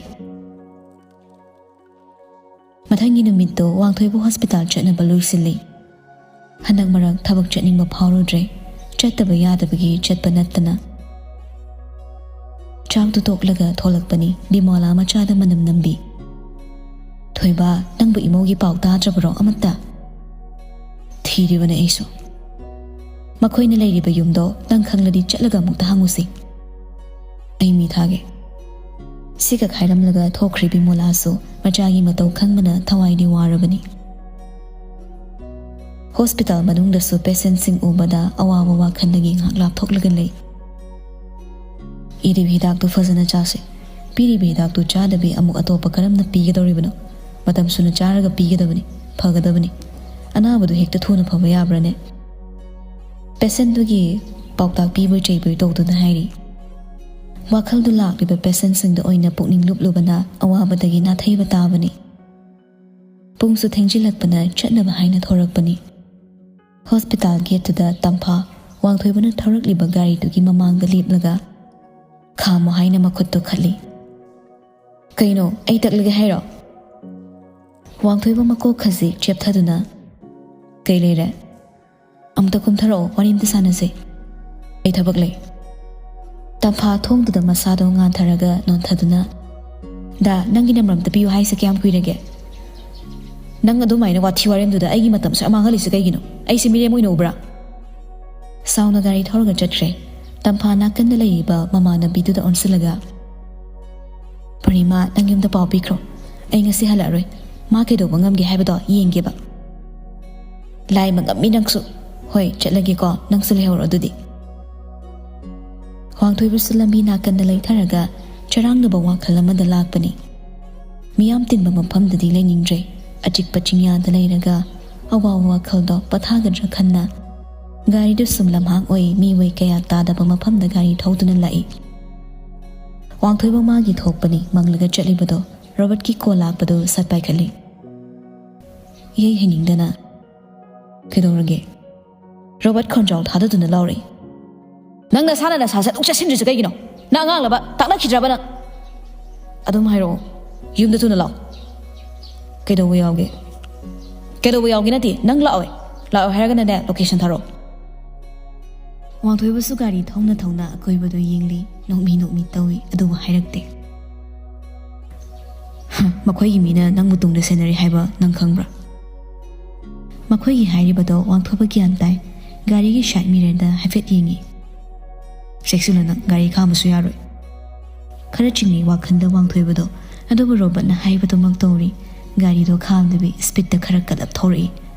ꯃꯊꯪꯒꯤ ꯅꯨꯃꯤꯠꯇꯣ ꯋꯥꯡꯊꯣꯏꯕ ꯍꯣꯁꯄꯤꯇꯥꯜ ꯆꯠꯅꯕ ꯂꯣꯏꯁꯤꯜꯂꯤ꯫ ꯍꯟꯗꯛ ꯃꯔꯛ ꯊꯕꯛ ꯆꯠꯅꯤꯡꯕ ꯐꯥꯎꯔꯨꯗ꯭ꯔꯦ, ꯆꯠꯇꯕ ꯌꯥꯗꯕꯒꯤ ꯆꯠꯄ ꯅꯠꯇꯅ꯫ ꯆꯥꯛꯇꯨ ꯇꯣꯛꯂꯒ ꯊꯣꯛꯂꯛꯄꯅꯤ ꯕꯤꯃꯣꯂꯥ ꯃꯆꯥꯗ ꯃꯅꯝ ꯅꯝꯕꯤ꯫ "ꯊꯣꯏꯕ, ꯅꯪꯕꯨ ꯏꯃꯧꯒꯤ ꯄꯥꯎ ꯇꯥꯗ꯭ꯔꯕꯔꯣ ꯑꯃꯠꯇ?" "ꯊꯤꯔꯤꯕꯅꯦ ꯑꯩꯁꯨ꯫ ꯃꯈꯣꯏꯅ ꯂꯩꯔꯤꯕ ꯌꯨꯝꯗꯣ ꯅꯪ ꯈꯪꯂꯗꯤ ꯆꯠꯂꯒ ꯑꯃꯨꯛꯇ ꯍꯪꯉꯨꯁꯤ꯫ ꯑꯩ ꯃꯤ ꯊꯥꯒꯦ꯫" ꯁꯤꯈꯛ ꯍꯥꯏꯔꯝꯂꯒ ꯊꯣꯛꯈ꯭ꯔꯤ ꯕꯤꯃꯣꯂꯥꯁꯨ꯫ ꯃꯆꯥꯒꯤ ꯃꯇꯧ ꯈꯪꯕꯅ ꯊꯋꯥꯏꯗꯤ ꯋꯥꯔꯕꯅꯤ꯫ ꯍꯣꯁꯄꯤꯇꯥꯜ ꯃꯅꯨꯡꯗꯁꯨ ꯄꯦꯁꯦꯟꯁꯤꯡ ꯎꯕꯗ ꯑꯋꯥꯕ ꯋꯥꯈꯜꯗꯒꯤ ꯉꯥꯏꯍꯥꯛ ꯂꯥꯞꯊꯣꯛꯂꯒ ꯂꯩ꯫ "ꯏꯔꯤꯕ ꯍꯤꯗꯥꯛꯇꯨ ꯐꯖꯅ ꯆꯥꯁꯤ꯫ ꯄꯤꯔꯤꯕ ꯍꯤꯗꯥꯛꯇꯨ ꯆꯥꯗꯕꯤ ꯑꯃꯨꯛ ꯑꯇꯣꯞꯄ ꯀꯔꯝꯅ ꯄꯤꯒꯗꯧꯔꯤꯕꯅꯣ? ꯃꯇꯝ ꯁꯨꯅ ꯆꯥꯔꯒ ꯄꯤꯒꯗꯕꯅꯤ, ꯐꯒꯗꯕꯅꯤ꯫ ꯑꯅꯥꯕꯗꯨ ꯍꯦꯛꯇ ꯊꯨꯅ ꯐꯕ ꯌꯥꯕ꯭ꯔꯥꯅꯦ?" ꯄꯦꯁꯦꯟꯗꯨꯒꯤ ꯄꯥꯎꯇꯥꯛ ꯄꯤꯕꯣꯏ ꯆꯩꯕꯣꯏ ꯇꯧꯗꯨꯅ ꯍꯥꯏꯔꯤ꯫ ꯋꯥꯈꯜꯗꯨ ꯂꯥꯛꯂꯤꯕ ꯄꯦꯁꯦꯟꯁꯤꯡꯗ ꯑꯣꯏꯅ ꯄꯨꯛꯅꯤꯡ ꯂꯨꯞꯂꯨꯕꯅ ꯑꯋꯥꯕꯗꯒꯤ ꯅꯥꯊꯩꯕ ꯇꯥꯕꯅꯤ꯫ ꯄꯨꯡꯁꯨ ꯊꯦꯡꯖꯤꯜꯂꯛꯄꯅ ꯆꯠꯅꯕ ꯍꯥꯏꯅ ꯊꯣꯔꯛꯄꯅꯤ꯫ ꯍꯣꯁꯄꯤꯇꯥꯜ ꯒꯦꯠꯇꯨꯗ ꯇꯝꯐꯥ, ꯋꯥꯡꯊꯣꯏꯕꯅ ꯊꯧꯔꯛꯂꯤꯕ ꯒꯥꯔꯤꯗꯨꯒꯤ ꯃꯃꯥꯡꯗ ꯂꯦꯞꯂꯒ "ꯈꯥꯝꯃꯣ" ꯍꯥꯏꯅ ꯃꯈꯨꯠꯇꯨ ꯈꯠꯂꯤ꯫ "ꯀꯩꯅꯣ, ꯑꯩ ꯇꯛꯂꯒꯦ ꯍꯥꯏꯔꯣ?" ꯋꯥꯡꯊꯣꯏꯕ ꯃꯀꯣꯛ ꯈꯖꯤꯛ ꯆꯦꯞꯊꯗꯨꯅ, "ꯀꯩ ꯂꯩꯔꯦ? ꯑꯃꯨꯛꯇ ꯀꯨꯝꯊꯔꯛꯑꯣ, ꯋꯥꯔꯤ ꯑꯃꯇ ꯁꯥꯟꯅꯁꯦ꯫ ꯑꯩ ꯊꯕꯛ ꯂꯩ꯫" ꯇꯝꯐꯥ ꯊꯣꯡꯗꯨꯗ ꯃꯁꯥꯗꯣ ꯉꯥꯟꯊꯔꯒ ꯅꯣꯟꯊꯗꯨꯅ, "ꯗꯥ, ꯅꯪꯒꯤ ꯅꯝꯕꯔ ꯑꯝꯇ ꯄꯤꯌꯨ ꯍꯥꯏꯁꯦ ꯀꯌꯥꯝ ꯀꯨꯏꯔꯒꯦ? ꯅꯪ ꯑꯗꯨꯃꯥꯏꯅ ꯋꯥꯊꯤ ꯋꯥꯔꯦꯝꯗꯨꯗ ꯑꯩꯒꯤ ꯃꯇꯝ ꯁꯨꯛ ꯃꯥꯡꯍꯜꯂꯤꯁꯦ ꯀꯩꯒꯤꯅꯣ? ꯑꯩꯁꯦ ꯃꯤꯔꯦꯝ ꯑꯣꯏꯅ ꯎꯕ꯭ꯔꯥ?" ꯁꯥꯎꯅ ꯒꯥꯔꯤ ꯊꯧꯔꯒ ꯆꯠꯈ꯭ꯔꯦ꯫ ꯇꯝꯐꯥ ꯅꯥꯀꯟꯗ ꯂꯩꯔꯤꯕ ꯃꯃꯥꯟꯅꯕꯤꯗꯨꯗ ꯑꯣꯟꯁꯤꯜꯂꯒ, "ꯄꯨꯔꯅꯤꯃꯥ, ꯅꯪ ꯌꯨꯝꯗ ꯄꯥꯎ ꯄꯤꯈ꯭ꯔꯣ꯫ ꯑꯩ ꯉꯁꯤ ꯍꯜꯂꯛꯑꯔꯣꯏ꯫ ꯃꯥ ꯀꯩꯗꯧꯕ ꯉꯝꯒꯦ ꯍꯥꯏꯕꯗꯣ ꯌꯦꯡꯒꯦꯕ꯫" "ꯂꯥꯏ ꯃꯉꯝꯃꯤ ꯅꯪꯁꯨ꯫ ꯍꯣꯏ, ꯆꯠꯂꯒꯦꯀꯣ, ꯅꯪꯁꯨ ꯂꯩꯍꯧꯔꯣ ꯑꯗꯨꯗꯤ꯫" ꯋꯥꯡꯊꯣꯏꯕꯁꯨ ꯂꯝꯕꯤ ꯅꯥꯀꯟꯗ ꯂꯩꯊꯔꯒ ꯆꯔꯥꯡꯅꯕ ꯋꯥꯈꯜ ꯑꯃꯗ ꯂꯥꯛꯄꯅꯤ꯫ ꯃꯤꯌꯥꯝ ꯇꯤꯟꯕ ꯃꯐꯝꯗꯗꯤ ꯂꯩꯅꯤꯡꯗ꯭ꯔꯦ꯫ ꯑꯆꯤꯛꯄ ꯆꯤꯡꯌꯥꯗ ꯂꯩꯔꯒ ꯑꯋꯥꯕ ꯋꯥꯈꯜꯗꯣ ꯄꯣꯊꯥꯒꯗ꯭ꯔꯥ ꯈꯟꯅ ꯒꯥꯔꯤꯗꯨ ꯁꯨꯝ ꯂꯝꯍꯥꯡ ꯑꯣꯏ, ꯃꯤ ꯑꯣꯏ ꯀꯌꯥ ꯇꯥꯗꯕ ꯃꯐꯝꯗ ꯒꯥꯔꯤ ꯊꯧꯗꯨꯅ ꯂꯥꯛꯏ꯫ ꯋꯥꯡꯊꯣꯏꯕ ꯃꯥꯒꯤ ꯊꯣꯛꯄꯅꯤ ꯃꯪꯂꯒ ꯆꯠꯂꯤꯕꯗꯣ꯫ ꯔꯣꯕꯔꯠꯀꯤ ꯀꯣꯜ ꯂꯥꯛꯄꯗꯨ ꯁꯠ ꯄꯥꯏꯈꯠꯂꯤ꯫ ꯏꯍꯩ ꯍꯩꯅꯤꯡꯗꯅ, "ꯀꯩꯗꯧꯔꯒꯦ?" ꯔꯣꯕꯔꯠ ꯈꯣꯟꯖꯥꯎ ꯊꯥꯗꯗꯨꯅ ꯂꯥꯎꯔꯛꯏ꯫ ꯅꯪ ꯅꯁꯥꯅ ꯅꯁꯥꯁꯦ ꯑꯗꯨꯛ ꯆꯦꯛꯁꯤꯟꯗ꯭ꯔꯤꯁꯦ ꯀꯩꯒꯤꯅꯣ? ꯅꯪ ꯑꯉꯥꯡꯂꯕ? ꯇꯥꯛꯅꯈꯤꯗ꯭ꯔꯕ ꯅꯪ? ꯑꯗꯨꯝ ꯍꯥꯏꯔꯛꯑꯣ꯫ ꯌꯨꯝꯗ ꯊꯨꯅ ꯂꯥꯛꯑꯣ꯫ ꯀꯩꯗꯧꯕ ꯌꯥꯎꯒꯦ? ꯀꯩꯗꯧꯕ ꯌꯥꯎꯒꯦ ꯅꯠꯇꯦ, ꯅꯪ ꯂꯥꯛꯑꯣ꯫ ꯂꯥꯛꯑꯣ ꯍꯥꯏꯔꯒꯅꯅꯦ, ꯂꯣꯀꯦꯁꯟ ꯊꯥꯔꯛꯑꯣ꯫ ꯋꯥꯡꯊꯣꯏꯕꯁꯨ ꯒꯥꯔꯤ ꯊꯧꯅ ꯊꯧꯅ ꯑꯀꯣꯏꯕꯗꯣ ꯌꯦꯡꯂꯤ, ꯅꯣꯛꯃꯤ ꯅꯣꯛꯃꯤ ꯇꯧꯏ, ꯑꯗꯨꯕꯨ ꯍꯥꯏꯔꯛꯇꯦ꯫ "ꯍ, ꯃꯈꯣꯏꯒꯤ ꯃꯤꯅ ꯅꯪꯕꯨ ꯇꯨꯡꯗ ꯁꯦꯟꯅꯔꯤ ꯍꯥꯏꯕ ꯅꯪ ꯈꯪꯕ꯭ꯔꯥ?" ꯃꯈꯣꯏꯒꯤ ꯍꯥꯏꯔꯤꯕꯗꯣ ꯋꯥꯡꯊꯣꯏꯕ ꯒ꯭ꯌꯥꯟ ꯇꯥꯏ꯫ ꯒꯥꯔꯤꯒꯤ ꯁꯥꯏꯠ ꯃꯤꯔꯔꯗ ꯍꯥꯏꯐꯦꯠ ꯌꯦꯡꯉꯤ꯫ "ꯆꯦꯛꯁꯤꯜꯂꯨ ꯅꯪ, ꯒꯥꯔꯤ ꯈꯥꯝꯕꯁꯨ ꯌꯥꯔꯣꯏ꯫" ꯈꯔ ꯆꯤꯡꯅꯩ ꯋꯥꯈꯜꯗ ꯋꯥꯡꯊꯣꯏꯕꯗꯣ, ꯑꯗꯨꯕꯨ ꯔꯣꯕꯔꯠꯅ ꯍꯥꯏꯕꯗꯨꯃꯛ ꯇꯧꯔꯤ꯫ ꯒꯥꯔꯤꯗꯣ ꯈꯥꯝꯗꯕꯤ ꯁ꯭ꯄꯤꯗꯇ ꯈꯔ ꯀꯜꯂꯞ ꯊꯧꯔꯛꯏ꯫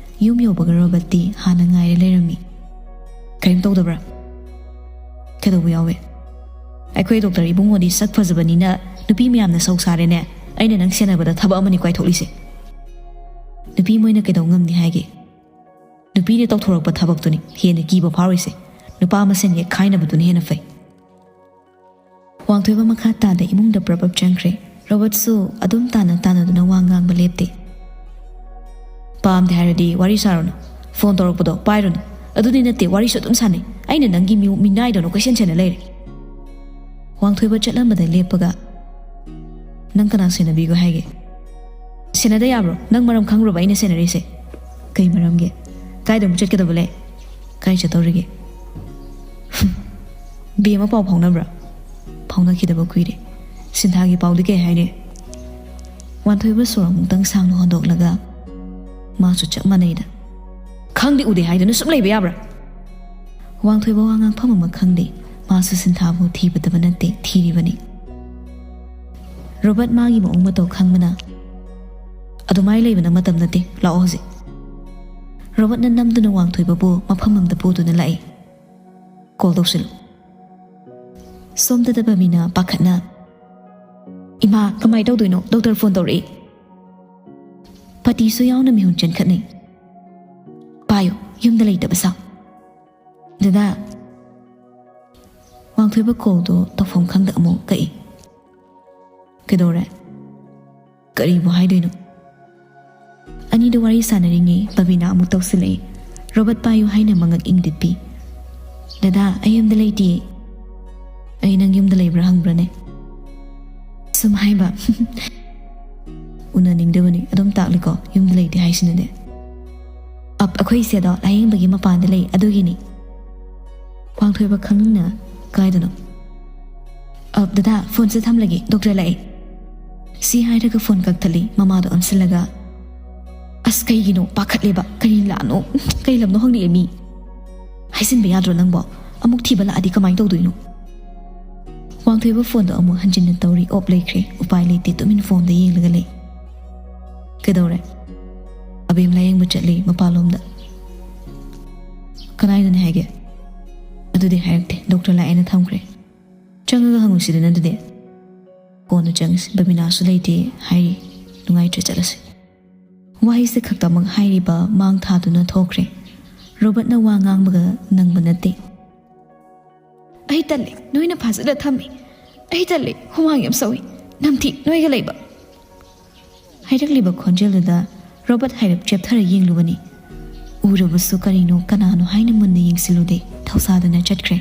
ꯌꯨꯝ ꯌꯧꯕꯒ ꯔꯣꯕꯔꯠꯇꯤ ꯍꯥꯟꯅ ꯉꯥꯏꯔ ꯂꯩꯔꯝꯃꯤ꯫ "ꯀꯔꯤꯝ ꯇꯧꯗꯕ꯭ꯔꯥ?" "ꯀꯩꯗꯧꯕ ꯌꯥꯎꯋꯦ? ꯑꯩꯈꯣꯏ ꯗꯣꯛꯇꯔ ꯏꯕꯨꯡꯉꯣꯗꯤ ꯁꯛ ꯐꯖꯕꯅꯤꯅ ꯅꯨꯄꯤ ꯃꯌꯥꯝꯅ ꯁꯧ ꯁꯥꯔꯦꯅꯦ꯫ ꯑꯩꯅ ꯅꯪ ꯁꯦꯟꯅꯕꯗ ꯊꯕꯛ ꯑꯃꯅꯤ ꯀꯥꯏꯊꯣꯛꯂꯤꯁꯦ꯫" "ꯅꯨꯄꯤ ꯃꯣꯏꯅ ꯀꯩꯗꯧ ꯉꯝꯅꯤ ꯍꯥꯏꯒꯦ? ꯅꯨꯄꯤꯅ ꯇꯧꯊꯣꯔꯛꯄ ꯊꯕꯛꯇꯨꯅꯤ ꯍꯦꯟꯅ ꯀꯤꯕ ꯐꯥꯎꯔꯤꯁꯦ꯫ ꯅꯨꯄꯥ ꯃꯁꯦꯟ ꯌꯦꯛꯈꯥꯏꯅꯕꯗꯨꯅ ꯍꯦꯟꯅ ꯐꯩ꯫" ꯋꯥꯡꯊꯣꯏꯕ ꯃꯈꯥ ꯇꯥꯗ ꯏꯃꯨꯡꯗ ꯄ꯭ꯔꯞ ꯄ꯭ꯔꯞ ꯆꯪꯈ꯭ꯔꯦ꯫ ꯔꯣꯕꯔꯠꯁꯨ ꯑꯗꯨꯝ ꯇꯥꯅ ꯇꯥꯅꯗꯨꯅ ꯋꯥ ꯉꯥꯡꯕ ꯂꯦꯞꯇꯦ꯫ "ꯄꯥꯝꯗꯦ ꯍꯥꯏꯔꯗꯤ ꯋꯥꯔꯤ ꯁꯥꯔꯨꯅꯨ꯫ ꯐꯣꯟ ꯇꯧꯔꯛꯄꯗꯣ ꯄꯥꯏꯔꯨꯅꯨ꯫ ꯑꯗꯨꯗꯤ ꯅꯠꯇꯦ, ꯋꯥꯔꯤꯁꯨ ꯑꯗꯨꯝ ꯁꯥꯟꯅꯩ꯫ ꯑꯩꯅ ꯅꯪꯒꯤ ꯃꯤꯎ-, ꯃꯤꯅꯥꯏꯗꯧꯅ ꯀꯣꯏꯁꯦꯟ ꯁꯦꯟꯅ ꯂꯩꯔꯦ꯫" ꯋꯥꯡꯊꯣꯏꯕ ꯆꯠꯂꯝꯕꯗ ꯂꯦꯞꯄꯒ, "ꯅꯪ ꯀꯅꯥ ꯁꯦꯟꯅꯕꯤꯒꯣ ꯍꯥꯏꯒꯦ? ꯁꯦꯟꯅꯗ ꯌꯥꯕ꯭ꯔꯣ? ꯅꯪ ꯃꯔꯝ ꯈꯪꯕ꯭ꯔꯣꯕ ꯑꯩꯅ ꯁꯦꯟꯅꯔꯤꯁꯦ? ꯀꯩ ꯃꯔꯝꯒꯤ? ꯀꯥꯏꯗ ꯑꯃꯨꯛ ꯆꯠꯀꯗꯕ ꯂꯩ? ꯀꯥꯏ ꯆꯠꯇꯧꯔꯤꯒꯦ?" "ꯕꯦꯝꯃ ꯄꯥꯎ ꯐꯥꯎꯅꯕ꯭ꯔꯥ?" "ꯐꯥꯎꯅꯈꯤꯗꯕ ꯀꯨꯏꯔꯦ꯫" "ꯁꯤꯟꯊꯥꯒꯤ ꯄꯥꯎꯗꯤ ꯀꯩ ꯍꯥꯏꯔꯤ?" ꯋꯥꯡꯊꯣꯏꯕ ꯁꯣꯔ ꯑꯃꯨꯛꯇꯪ ꯁꯥꯡꯅ ꯍꯣꯟꯗꯣꯛꯂꯒ, ꯃꯥꯁꯨ ꯆꯞ ꯃꯥꯟꯅꯩꯗ꯫ "ꯈꯪꯗꯦ ꯎꯗꯦ ꯍꯥꯏꯗꯨꯅ ꯁꯨꯝ ꯂꯩꯕ ꯌꯥꯕ꯭ꯔꯥ?" ꯋꯥꯡꯊꯣꯏꯕ ꯋꯥ ꯉꯥꯡꯐꯝ ꯑꯃ ꯈꯪꯗꯦ꯫ ꯃꯥꯁꯨ ꯁꯤꯟꯊꯥꯕꯨ ꯊꯤꯕꯗꯕ ꯅꯠꯇꯦ, ꯊꯤꯔꯤꯕꯅꯤ꯫ ꯔꯣꯕꯔꯠ ꯃꯥꯒꯤ ꯃꯑꯣꯡ ꯃꯇꯧ ꯈꯪꯕꯅ, "ꯑꯗꯨꯃꯥꯏꯅ ꯂꯩꯕꯅ ꯃꯇꯝ ꯅꯠꯇꯦ, ꯂꯥꯛꯑꯣ ꯍꯧꯖꯤꯛ꯫" ꯔꯣꯕꯔꯠꯅ ꯅꯝꯗꯨꯅ ꯋꯥꯡꯊꯣꯏꯕꯕꯨ ꯃꯐꯝ ꯑꯃꯗ ꯄꯨꯗꯨꯅ ꯂꯥꯛꯏ꯫ "ꯀꯣꯜ ꯇꯧꯁꯤꯜꯂꯨ꯫" ꯁꯣꯝꯗꯗ ꯕꯕꯤꯅ ꯄꯥꯈꯠꯅ, "ꯏꯃꯥ, ꯀꯃꯥꯏ ꯇꯧꯗꯣꯏꯅꯣ? ꯗꯣꯛꯇꯔ ꯐꯣꯟ ꯇꯧꯔꯛꯏ꯫" ꯄꯇꯤꯁꯨ ꯌꯥꯎꯅ ꯃꯤꯍꯨꯟ ꯆꯦꯟꯈꯠꯅꯩ꯫ "ꯄꯥꯏꯌꯨ, ꯌꯨꯝꯗ ꯂꯩꯇꯕ ꯁꯥꯎ꯫" "ꯗꯗꯥ꯫" ꯋꯥꯡꯊꯣꯏꯕ ꯀꯣꯜꯗꯣ ꯇꯧꯐꯝ ꯈꯪꯗ ꯑꯃꯨꯛ ꯀꯛꯏ꯫ "ꯀꯩꯗꯧꯔꯦ? ꯀꯔꯤꯕꯨ ꯍꯥꯏꯗꯣꯏꯅꯣ?" ꯑꯅꯤꯗꯨ ꯋꯥꯔꯤ ꯁꯥꯟꯅꯔꯤꯉꯩ ꯕꯕꯤꯅ ꯑꯃꯨꯛ ꯇꯧꯁꯤꯜꯂꯛꯏ꯫ ꯔꯣꯕꯔꯠ ꯄꯥꯏꯌꯨ ꯍꯥꯏꯅ ꯃꯉꯛ ꯏꯪꯗꯤꯠꯄꯤ꯫ "ꯗꯗꯥ, ꯑꯩ ꯌꯨꯝꯗ ꯂꯩꯇꯤꯌꯦ꯫" "ꯑꯩ ꯅꯪ ꯌꯨꯝꯗ ꯂꯩꯕ꯭ꯔꯥ ꯍꯪꯕ꯭ꯔꯥꯅꯦ?" ꯁꯨꯝ ꯍꯥꯏꯕ꯫ "ꯎꯅꯅꯤꯡꯗꯕꯅꯤ ꯑꯗꯨꯝ ꯇꯥꯛꯂꯤꯀꯣ, ꯌꯨꯝꯗ ꯂꯩꯇꯦ ꯍꯥꯏꯁꯤꯅꯅꯦ꯫" "ꯑꯞ, ꯑꯩꯈꯣꯏ ꯏꯆꯦꯗꯣ ꯂꯥꯌꯦꯡꯕꯒꯤ ꯃꯄꯥꯟꯗ ꯂꯩ ꯑꯗꯨꯒꯤꯅꯤ꯫" ꯋꯥꯡꯊꯣꯏꯕ ꯈꯪꯅꯤꯡꯅ "ꯀꯥꯏꯗꯅꯣ?" "ꯑꯞ, ꯗꯗꯥ, ꯐꯣꯟꯁꯦ ꯊꯝꯂꯒꯦ, ꯗꯣꯛꯇꯔ ꯂꯥꯛꯑꯦ꯫" ꯁꯤ ꯍꯥꯏꯔꯒ ꯐꯣꯟ ꯀꯛꯊꯠꯂꯤ ꯃꯃꯥꯗꯣ ꯑꯣꯟꯁꯤꯜꯂꯒ꯫ "ꯑꯁ, ꯀꯩꯒꯤꯅꯣ ꯄꯥꯈꯠꯂꯦꯕ? ꯀꯔꯤ ꯂꯥꯟꯅꯣ? ꯀꯩ ꯂꯝꯅꯣ ꯍꯪꯂꯛꯑꯦ ꯃꯤ꯫ ꯍꯥꯏꯖꯤꯟꯕ ꯌꯥꯗ꯭ꯔꯣ ꯅꯪꯕꯣ? ꯑꯃꯨꯛ ꯊꯤꯕ ꯂꯥꯛꯑꯗꯤ ꯀꯃꯥꯏꯅ ꯇꯧꯗꯣꯏꯅꯣ?" ꯋꯥꯡꯊꯣꯏꯕ ꯐꯣꯟꯗꯣ ꯑꯃꯨꯛ ꯍꯟꯖꯤꯟꯅ ꯇꯧꯔꯤ꯫ ꯑꯣꯞ ꯂꯩꯈ꯭ꯔꯦ꯫ ꯎꯄꯥꯏ ꯂꯩꯇꯦ, ꯇꯨꯃꯤꯟ ꯐꯣꯟꯗ ꯌꯦꯡꯂꯒ ꯂꯩ꯫ "ꯀꯩꯗꯧꯔꯦ? ꯑꯕꯦꯝ ꯂꯥꯌꯦꯡꯕ ꯆꯠꯂꯤ ꯃꯄꯥꯟꯂꯣꯝꯗ꯫" "ꯀꯗꯥꯏꯗꯅꯦ ꯍꯥꯏꯒꯦ?" "ꯑꯗꯨꯗꯤ ꯍꯥꯏꯔꯛꯇꯦ, ꯗꯣꯛꯇꯔ ꯂꯥꯛꯑꯦꯅ ꯊꯝꯈ꯭ꯔꯦ꯫" "ꯆꯪꯉꯒ ꯍꯪꯉꯨꯁꯤꯗꯅ ꯑꯗꯨꯗꯤ꯫" "ꯀꯣꯟꯅ ꯆꯪꯉꯁꯤ, ꯕꯕꯤꯅꯥꯁꯨ ꯂꯩꯇꯦ ꯍꯥꯏꯔꯤ, ꯅꯨꯡꯉꯥꯏꯇ꯭ꯔꯦ, ꯆꯠꯂꯁꯤ꯫" ꯋꯥꯍꯩꯁꯦ ꯈꯛꯇꯃꯛ ꯍꯥꯏꯔꯤꯕ ꯃꯥꯡ ꯊꯥꯗꯨꯅ ꯊꯣꯛꯈ꯭ꯔꯦ꯫ ꯔꯣꯕꯔꯠꯅ ꯋꯥ ꯉꯥꯡꯕꯒ ꯅꯪꯕ ꯅꯠꯇꯦ꯫ "ꯑꯩ ꯇꯜꯂꯦ, ꯅꯣꯏꯅ ꯐꯥꯖꯤꯜꯂ ꯊꯝꯃꯤ꯫ ꯑꯩ ꯇꯜꯂꯦ, ꯍꯨꯃꯥꯡ ꯌꯥꯝ ꯁꯧꯏ, ꯅꯝꯊꯤ ꯅꯣꯏꯒ ꯂꯩꯕ꯫" ꯍꯥꯏꯔꯛꯂꯤꯕ ꯈꯣꯟꯖꯦꯜꯗꯨꯗ ꯔꯣꯕꯔꯠ ꯍꯥꯏꯔꯞ ꯆꯦꯞꯊꯔ ꯌꯦꯡꯂꯨꯕꯅꯤ꯫ ꯎꯔꯕꯁꯨ ꯀꯔꯤꯅꯣ ꯀꯅꯥꯅꯣ ꯍꯥꯏꯅ ꯃꯨꯟꯅ ꯌꯦꯡꯁꯤꯜꯂꯨꯗꯦ, ꯊꯧꯁꯥꯗꯨꯅ ꯆꯠꯈ꯭ꯔꯦ꯫